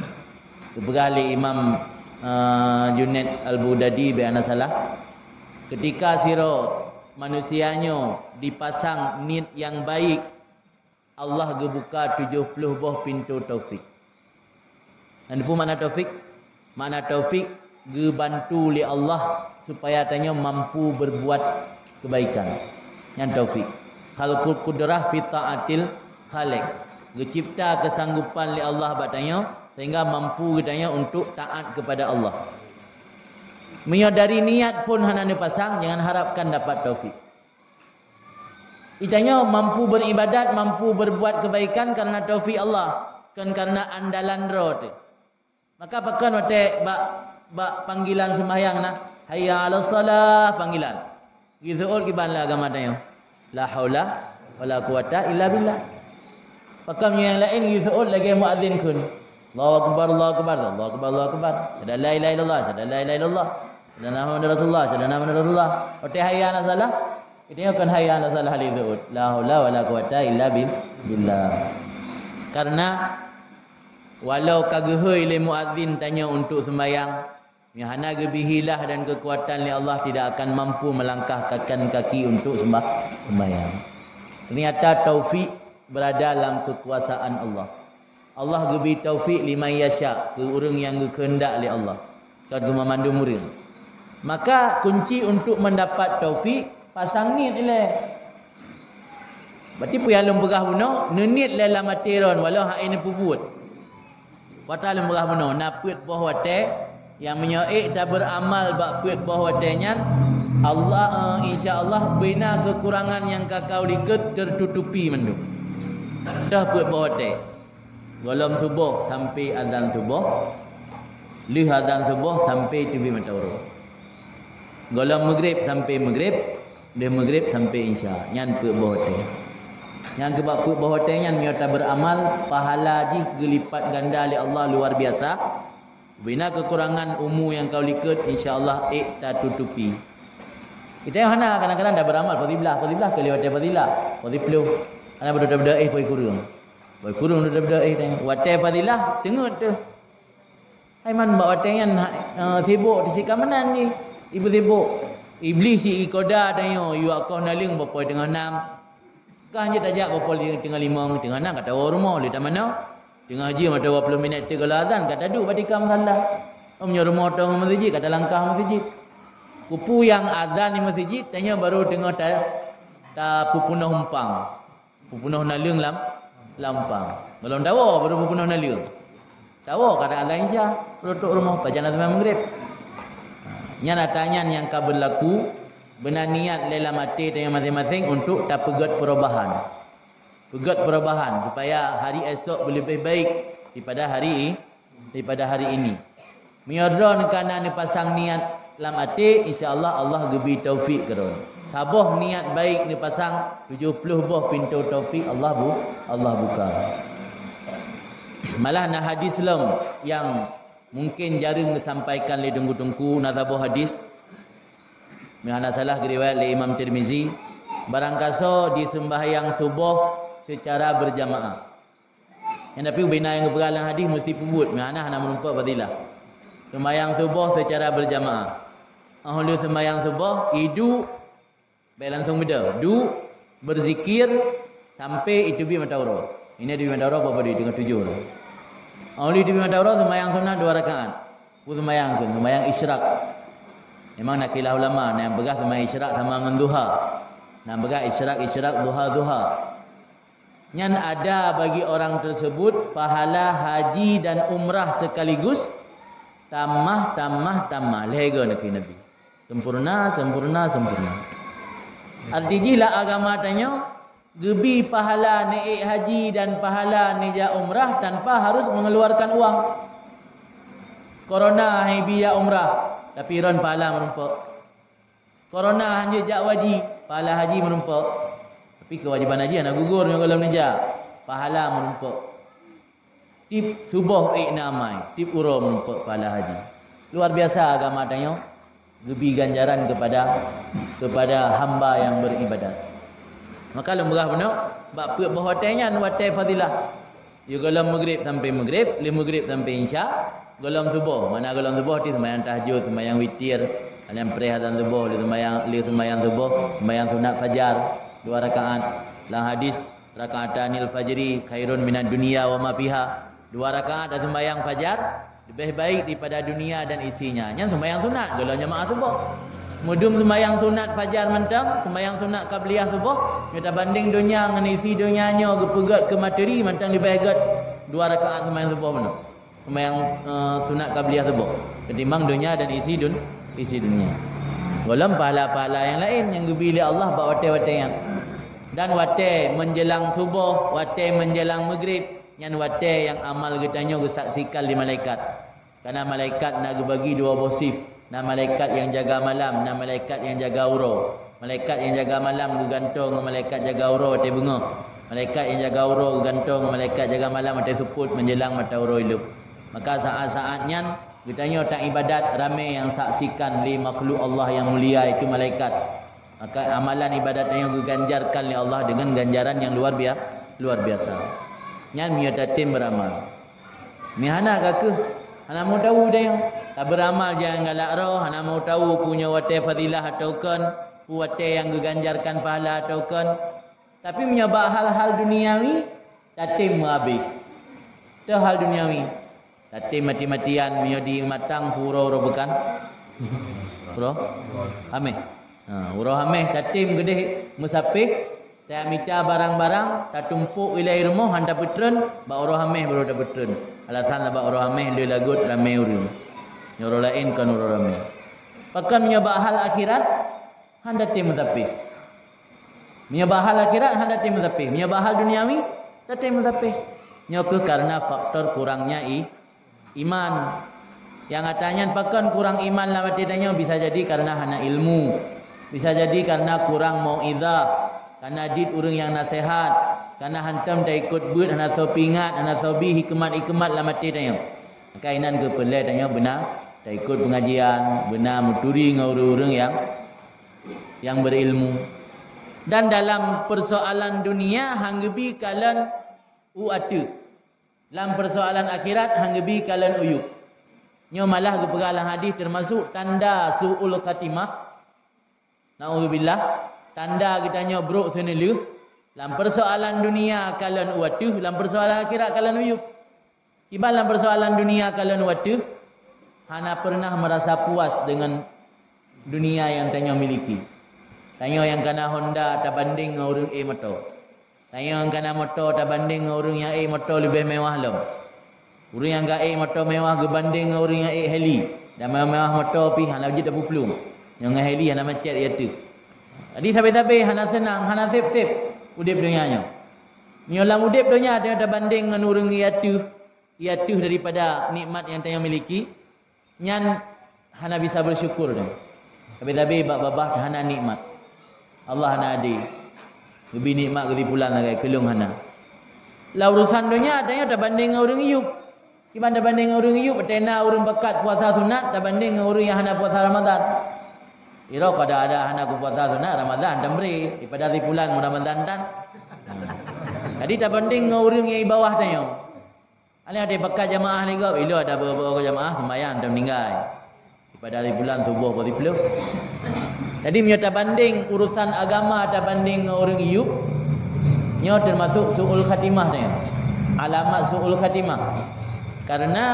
Geupeugah lé Imam, eh, Junaid Al-Baghdadi, bék hana salah, keutika sidroe manusia nyoe dipasang niet nyang baik, Allah geubuka tujoh ploh boh pintoe taufik. Dan peue makna taufik? Makna taufik geubantu lé Allah supaya tanyoe mampu berbuat kebaikan. Nyan taufik. Khalqul qudrah fi taatil khaliq. Geucipta keusanggupan lé Allah bak tanyoe sehingga mampu geutanyoe untuk taat kepada Allah. Meunyoe dari niat pun hana neupasang, jangan harapkan dapat taufik. Geutanyoe mampu beribadat, mampu berbuat kebaikan karena taufik Allah, kon karena andalan droe teuh. Maka pakon watée bak, bak panggilan seumahyang na, "Hayya 'alas shalah," panggilan. Geuseuôt kiban lam agama tanyoe, "La haula wala quwata illa billah." Pakon nyang laén geuseuôt lagée muadzin kheun, "Allahu akbar, Allahu akbar, Allahu akbar, Allahu akbar. Asyhadu an la ilaha illallah, asyhadu an la ilaha illallah. Asyhadu anna Muhammadar Rasulullah, asyhadu anna Muhammadar Rasulullah." Watée hayya 'alas shalah, geutanyoe kon hayya 'alas shalah lé geuôt. La haula wala quwata illa bi-, billah. Karena walau ka geuhôi lé muadzin tanyoe untuk seumayang, meunyoe hana geubri hilah dan keukuatan lé Allah, tidak akan mampu melangkahkan kaki untuk sembah-, sembahyang. Ternyata taufik berada dalam kekuasaan Allah. Allah geubri taufik liman yasya, keu ureuëng nyang geukeuheundak lé Allah, kon keu mandum ureuëng. Maka kunci untuk mendapat taufik, pasang niet ilée. Berarti peue nyang lôn peugah bunoe, neuniet lé lam até droen walau hana neupeubuet. Peue nyang lôn peugah bunoe, na peuet boh watée nyang meunyoe ék tabeuramal bak peuet boh watée nyan, Allah, eh, insya Allah bina keukurangan nyang ka ka u likot teututupi mandum. Toh peuet boh watée. Gohlom suboh sampai azan suboh, lheueh azan suboh sampai teubiet mata uroe. Gohlom meugreb sampai meugreb, lheueh meugreb sampai isya, nyan peuet boh watée. Nyang keubah peuet boh watée nyan meunyoe tabeuramal, pahala jih geulipat ganda lé Allah luar biasa. Bina keukurangan umu nyang ka u likot, insya Allah ék tatutupi. Kita hana kadang-kadang tabeuramal, pukul siblaih, pukul siblaih keu lheueh watée fadilah, pukul siploh. Hana beutôi-beutôi éh pukul kureueng. Pukul kureueng beutôi-beutôi éh teuh. Watée fadilah, teungeut teuh. Hai man bak watée nyan, eh, sibok teusi ka meunan jih. Ibu sibok. Iblih si ikoda tanyoe, yue akoh naleueng bapoi teungoh nam. Kah jeuet tajak bapoi teungoh limong, teungoh nam ka tawoe rumoh, lé tamanoe. Teungoh jeuem atawa dua puluh minit teuk goh lom azan ka taduek bak tika musala. Om nyoe rumoh tong meuseujid ka talangkah meuseujid. Kupu nyang azan di meuseujid, tanyoe baru teungoh ta, tapeupunoh umpang. Peupunoh naleueng lam, lam umpang. Goh lom tawoe baru peupunoh naleueng. Tawoe ka azan Isya, reutok rumoh pajan azan Maghrib. Nyan ata nyan nyang ka beulaku, beuna niat lé lam até tanyoe maséng-maséng untuk tapeugét perubahan. Peugét perubahan supaya hari esok beuleubeh baik daripada hari i-, daripada hari ini. Meunyoe droe ka na neupasang niat lam até, insya Allah, Allah geubri taufik keu droe. Saboh niat baik neupasang, tujoh ploh boh pintoe taufik Allah bu-, Allah buka. Malah na hadis lom nyang mungkin jareueng geusampaikan lé teungku-teungku, na saboh hadis, meuhana salah geuriwayat lé Imam Tirmizi, barangkasoe jiseumbahyang suboh seucara beurjamaah. Nyan tapi ubena nyang geupeugah lam hadis meusti peubuet, meuhana hana meurumpok fadilah. Seumayang suboh seucara beurjamaah. Óh lheueh seumayang suboh, iduek, bèk langsong beudôh. Duek, beuzikir, sampoe iteubiet mata uroe. Ini teubiet mata uroe, apa-apa di teungoh tujoh tu. Óh lheueh teubiet mata uroe, seumayang sunat dua rakaat. Peue seumayang tu? Seumayang isyraq. Memang na khilaf ulama, na nyang peugah seumayang isyraq sama ngon duha. Na nyang peugah isyraq, isyraq, duha, duha. Nyan ada bagi orang tersebut pahala haji dan umrah sekaligus, tamah, tamah, tamah. Lhèe goe neukheun Nabi. Sempurna, sempurna, sempurna. Arti jih lam agama tanyoe, geubi pahala neuék haji dan pahala neujak umrah tanpa harus mengeluarkan uang. Corona han ibi jak umrah, tapi droen pahala meurumpok. Corona hanjeuet jak haji, pahala haji meurumpok. Tapi keuwajéban haji hana gugur meunyoe gohlom neujak, pahala meurumpok. Tiep suboh ék na amai, tiep uroe meurumpok pahala haji. Luar biasa agama tanyoe geubi ganjaran kepada, kepada hamba yang beribadat. Maka lôn peugah bunoe, bak peuet boh watèe nyan watèe fadilah. Yôh gohlom Maghrib sampoe Maghrib, lheueh Maghrib sampoe Isya, gohlom suboh. Makna gohlom suboh ti seumayang tahajud, seumayang witir, nyang preh azan suboh, lheueh seumayang, lheueh seumayang suboh, seumayang sunat fajar, dua rakaat. Lam hadis, "Raka'atanil fajri khairun minad dunya wa ma fiha." Dua rakaat seumayang fajar, leubeh baik daripada dunia dan isinya. Nyan seumayang sunat, gohlom jamaah suboh. Meudum seumayang sunat fajar mantong, seumayang sunat qabliyah suboh, nyoe tabandeng donya ngon isi donya nyoe geupeugét keu materi mantong leubeh gét dua rakaat seumayang suboh meunan. Seumayang, eh, sunat qabliyah suboh ketimbang donya dan isi dun-, isi dunia. Gohlom pahala-pahala nyang laén nyang geubi lé Allah bak watèe-watèe nyan. Dan watèe menjelang suboh, watèe menjelang Maghrib, nyan watèe nyang amal geutanyoe geusaksikan lé malaikat. Karena malaikat na geubagi dua boh sif. Na malaikat nyang jaga malam, na malaikat nyang jaga uroe. Malaikat nyang jaga malam geugantoe ngon malaikat jaga uroe watèe beungoh. Malaikat nyang jaga uroe geugantoe ngon malaikat jaga malam watèe seupôt menjelang mata uroe ilôp. Maka saat-saat nyan geutanyoe taibadat ramé nyang saksikan lé makhluk Allah nyang mulia, yaitu malaikat. Maka amalan ibadat nyan geuganjarkan lé Allah deungon ganjaran nyang luar bia-, luar biasa. Nyan meunyoe tatem beuramal. Meuhana ka keuh, hana meu tahu deh. Tabeuramal jangan galak roh, hana meu tahu punyoe watèe fadilah atau kon, watèe nyang geuganjarkan pahala atau kon. Tapi meunyoe bak hal-hal duniawi, tatem meuhabéh. Teuh hal duniawi. Tatem mati-matian meunyoe di matang uroe-uroe beukan. Uroe? Hameh. Ha, uroe hameh tatem geudeh meusapéh, tamita barang-barang, tatumpok ilèe rumoh han tapeutreun, bak uroe hameh baru tapeutreun. Alasan sabab uroe hameh le lagot ramé ureueng. Nyoe uroe laén kon uroe ramé. Pakon meunyoe bak hal akhirat, han tatem meusapéh. Meunyoe bak hal akhirat, han tatem meusapéh. Meunyoe bak hal duniawi, tatem meusapéh. Nyoe keuh karena faktor kurangnya i-, iman. Nyang ata nyan pakon kurang iman lam até tanyoe, bisa jadi karena hana ilmu. Bisa jadi karena kurang mauizah, karena jeuet ureueng nyang naseuhat, karena hantom taikot beuet, hana soe peuingat, hana soe bi hikmat-hikmat lam até tanyoe. Maka inan keuh peureulèe tanyoe beuna taikot peungajian, beuna meuturi ngon ureueng-ureueng nyang nyang berilmu. Dan dalam persoalan dunia han geubi kalon u ateueh. Lam persoalan akhirat han geubi kalon u yup. Nyoe malah geupeugah lam hadis teumasok tanda su'ul khatimah. Naudzubillah, tanda geutanyoe brok seuneulheueh. Lam peusoalan dunia kalon u ateueh, lam peusoalan akhirat kalon u yup. Kiban lam peusoalan dunia kalon u ateueh, hana pernah merasa puas dengan dunia yang tanyoe miliki. Tanyoe nyang kana Honda tabandeng ngon ureuëng ék moto. Tanyoe nyang kana moto tabandeng ngon ureuëng nyang ék moto leubeh mewah lom. Ureuëng nyang ka ék moto mewah geubandeng ngon ureuëng nyang ék heli, dan mewah-mewah moto pih hana jeuet tapuplueng. Nyang ngon heli hana macet ié teuh. Jadi sabe-sabe hana seunang, hana seb-seb udeb donya nyoe. Nyoe lam udeb donya tanyoe tabandeng ngon ureuëng ié teuh, ié teuh daripada nikmat nyang tanyoe miliki, nyan hana bisa bersyukur deh. Sabe-sabe bak babah hana nikmat. Allah hana adé. Geubri nikmat keu si pulan sagai, keu lôn hana. Lam urusan donya tanyoe tabandeng ngon ureuëng yup. Kiban tabandeng ngon ureuëng yup, tena ureuëng pakat puasa sunat tabandeng ngon ureuëng nyang hana puasa Ramadan. Iro pada ada hana kupuasa sunat Ramadan tambre, daripada si pulan mu Ramadan tan. Jadi tabandeng ngon ureuëng nyang di bawah tanyoe. Alèh ada pakat jamaah lé gob, ilô ada beureugueng jamaah sembahyang dan meninggai. Daripada si pulan suboh pukul siploh. Jadi meunyoe tabandeng urusan agama tabandeng ngon ureuëng yup, nyoe teumasok su'ul khatimah nyoe. Alamat su'ul khatimah. Karena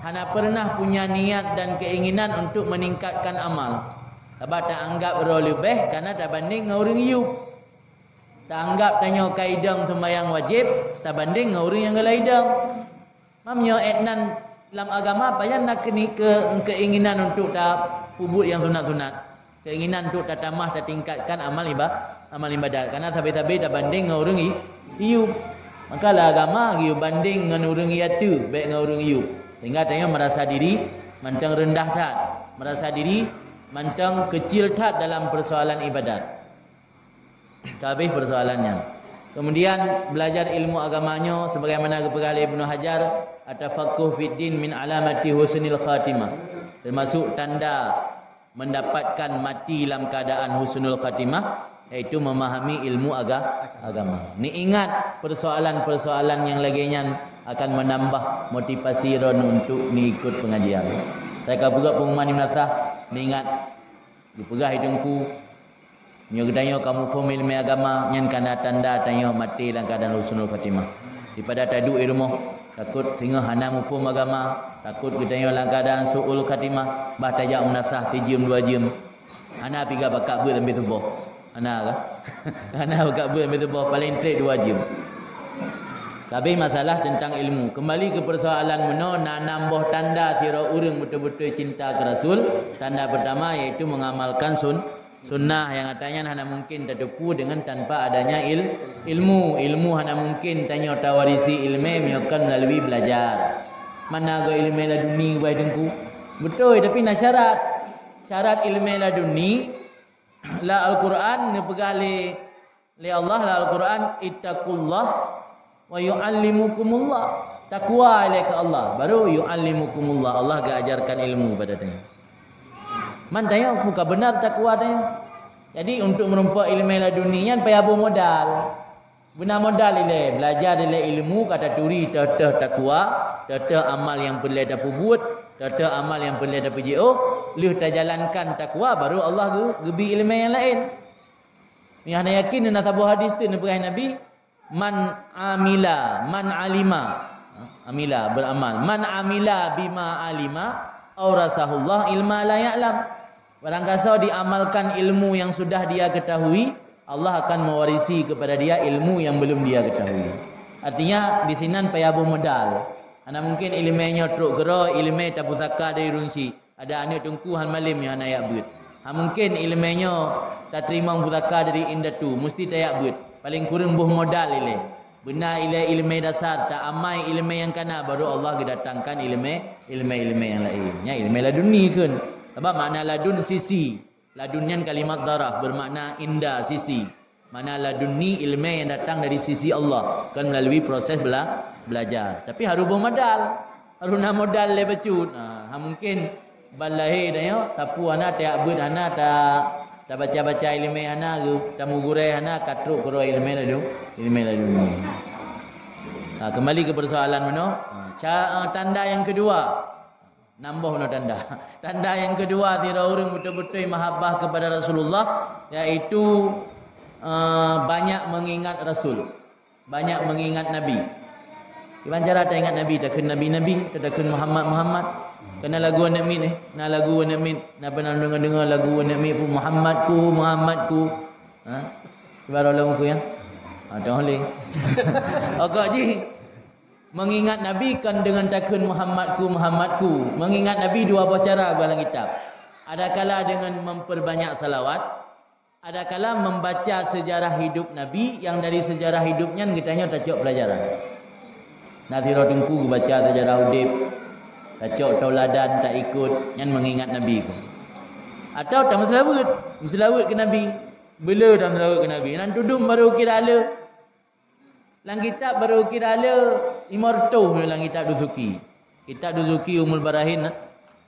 hana pernah punya niat dan keinginan untuk meningkatkan amal. Sabab taanggap droe leubeh karena tabandeng ngon ureuëng yup. Taanggap tanyoe ka idong sembahyang wajéb tabandeng ngon ureuëng nyang galak idong. Mam nyoe ék nan lam agama pajan na keuni-, ke-, keinginan untuk tapeubuet nyang sunat-sunat. Keinginan untuk tatamah, tatingkatkan amal iba-, amal ibadat. Karena sabe-sabe tabandeng ngon ureuëng i-, yup. Maka lam agama geuyue bandeng ngon ureuëng ié teuh, bék ngon ureuëng yup. Sehingga tanyoe merasa diri mantong rendah that, merasa diri mantong kecil that dalam persoalan ibadat. Ka habéh persoalan nyan. Kemudian belajar ilmu agama nyoe sebagaimana geupeugah lé Ibnu Hajar, at-tafaqquh fid din min alamati husnil khatimah. Termasuk tanda mendapatkan mati lam keadaan husnul khatimah, yaitu memahami ilmu aga-, agama. Niingat persoalan-persoalan nyang lagée nyan akan menambah motivasi droeneuh untuk niikut pengajian. Saya ka peugah pengumuman di madrasah, niingat Geupeugah lé Teungku, meunyoe geutanyoe ka muphom iéleumé agama, nyan kana tanda tanyoe maté lam keuadaan husnul khatimah. Daripada taduek di rumoh, takot singoh hana muphom agama, takot geutanyoe lam keuadaan su'ul khatimah, bah tajak meunasah sijeuem dua jeuem. Hana piga bakat beuet sampoe suboh. Hana kah? Hana bakat beuet sampoe suboh, paleng trép dua jeuem. Ka habéh masalah teuntang ilmu. Keumbali keu peusoalan meunoe, na nam boh tanda sidroe ureuëng beutôi-beutôi cinta keu Rasul. Tanda peurtama yaitu mengamalkan sun-, sunnah nyang ata nyan hana mungken tateupeue deungon tanpa adanya il-, ilmu. Ilmu hana mungken tanyoe tawarisi iéleumé meunyoe kon meulalu belajar. Mana goe iéleumé laduni, wahai Teungku? Beutôi, tapi na syarat. Syarat iéleumé laduni, lam Al-Qur'an neupeugah lé, lé Allah lam Al-Qur'an, "Ittaqullah wa yu'allimukumullah." Takwa ilée keu Allah, baru "yu'allimukumullah", Allah geuajarkan ilmu bak tanyoe. Man tanyoe bukan beunar takwa tanyoe. Jadi, untuk meurumpok iéleumé laduni nyan payah boh modal. Beuna modal ilée, belajar ilée ilmu ka taturi teuh-teuh takwa, teuh-teuh amal nyang peureulée tapeubuet, teuh-teuh amal nyang peureulée tapeujiôh, lheueh tajalankan takwa, baru Allah geu-, geubri iéleumé nyang laén. Nyang hana yakin, na saboh hadis tu neupeugah Nabi, "Man amila, man alima," amila, beramal, "man amila bima alima, aurasahullah ilma la ya'lam." Barang gasoe diamalkan ilmu yang sudah dia ketahui, Allah akan mewarisi kepada dia ilmu yang belum dia ketahui. Artinya, di sinan payah boh modal. Hana mungken iéleumé nyoe trok keudroe, iéleumé tapusaka dari ureuëng syiek. Ada aneuëk teungku han malem nyoe hana jak beuet. Hana mungken iéleumé nyoe tateurimong pusaka dari indatu, musti tajak beuet. Paleng kureueng boh modal ilée. Beuna ilée iéleumé dasar, taamai iéleumé nyang kana, baru Allah geudatangkan iéleumé, iéleumé-iéleumé nyang laén. Nyan iéleumé laduni kheun. Sabab makna ladun sisi. Ladun nyan kalimat zaraf, bermakna inda, sisi. Makna laduni iéleumé nyang datang dari sisi Allah, kon meulalu proses bela-, belajar. Tapi harôh boh modal. Harôh na modal lé bacut. Ha, hana mungken ban lahé tanyoe, tapu hana, tajak beuet hana, ta-, tabaca-baca iéleumé hana, geu-, tamugurée hana, ka trok keudroe iéleumé laju, iéleumé laduni. Ha, kembali ke persoalan meunoe. Ha, ca-, tanda yang kedua. Nambah na tanda. Tanda nyang keudua sidroe ureuëng beutôi-beutôi mahabbah kepada Rasulullah, yaitu, eh, banyak mengingat Rasul. Banyak mengingat Nabi. Kiban cara taingat Nabi, takheun Nabi-Nabi, takheun Muhammad-Muhammad. Kana lagu aneuk miet eh, na lagu aneuk miet, na pernah deungoe-deungoe lagu aneuk miet pun, "Muhammadku, Muhammadku." Ha? Kiban lom ku ya. Ha, dah boleh. Okok jih. Mengingat Nabi kan dengan takheun, "Muhammadku, Muhammadku." Mengingat Nabi dua boh cara dalam kitab. Adakala dengan memperbanyak salawat, adakala membaca sejarah hidup Nabi, yang dari sejarah hidup nyan geutanyoe tacok pelajaran. Na sidroe teungku geubaca sejarah udeb, tacok tauladan, taikot, nyan mengingat Nabi ku. Atau tameuseulaweuet, meuseulaweuet keu Nabi. Beuleu tameuseulaweuet keu Nabi. Nan tudum baru kira le. Lam kitab baru kira le lima reutôh lam kitab Dusuki. Kitab Dusuki Umul Barahin,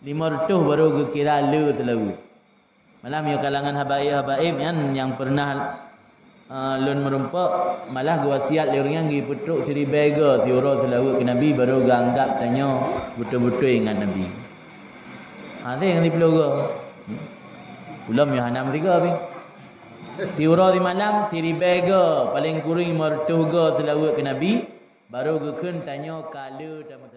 lima reutôh baru geukira le seulaweuet. Malah meunyoe kalangan habaib-habaib nyan nyang pernah, eh, lôn meurumpok, malah geuwasiat lé ureuëng nyan geupeutrok siribèe goe siuroe seulaweuet keu Nabi baru geuanggab tanyoe beutôi-beutôi ingat Nabi. Ha, teuh nyang siplôh goe. Ulôn nyoe hana meusigoe pih. Siuroe simalam, siribèe goe, paleng kureueng lima reutôh goe seulaweuet keu Nabi, baru geukheun tanyoe ka le tameuseulaweuet.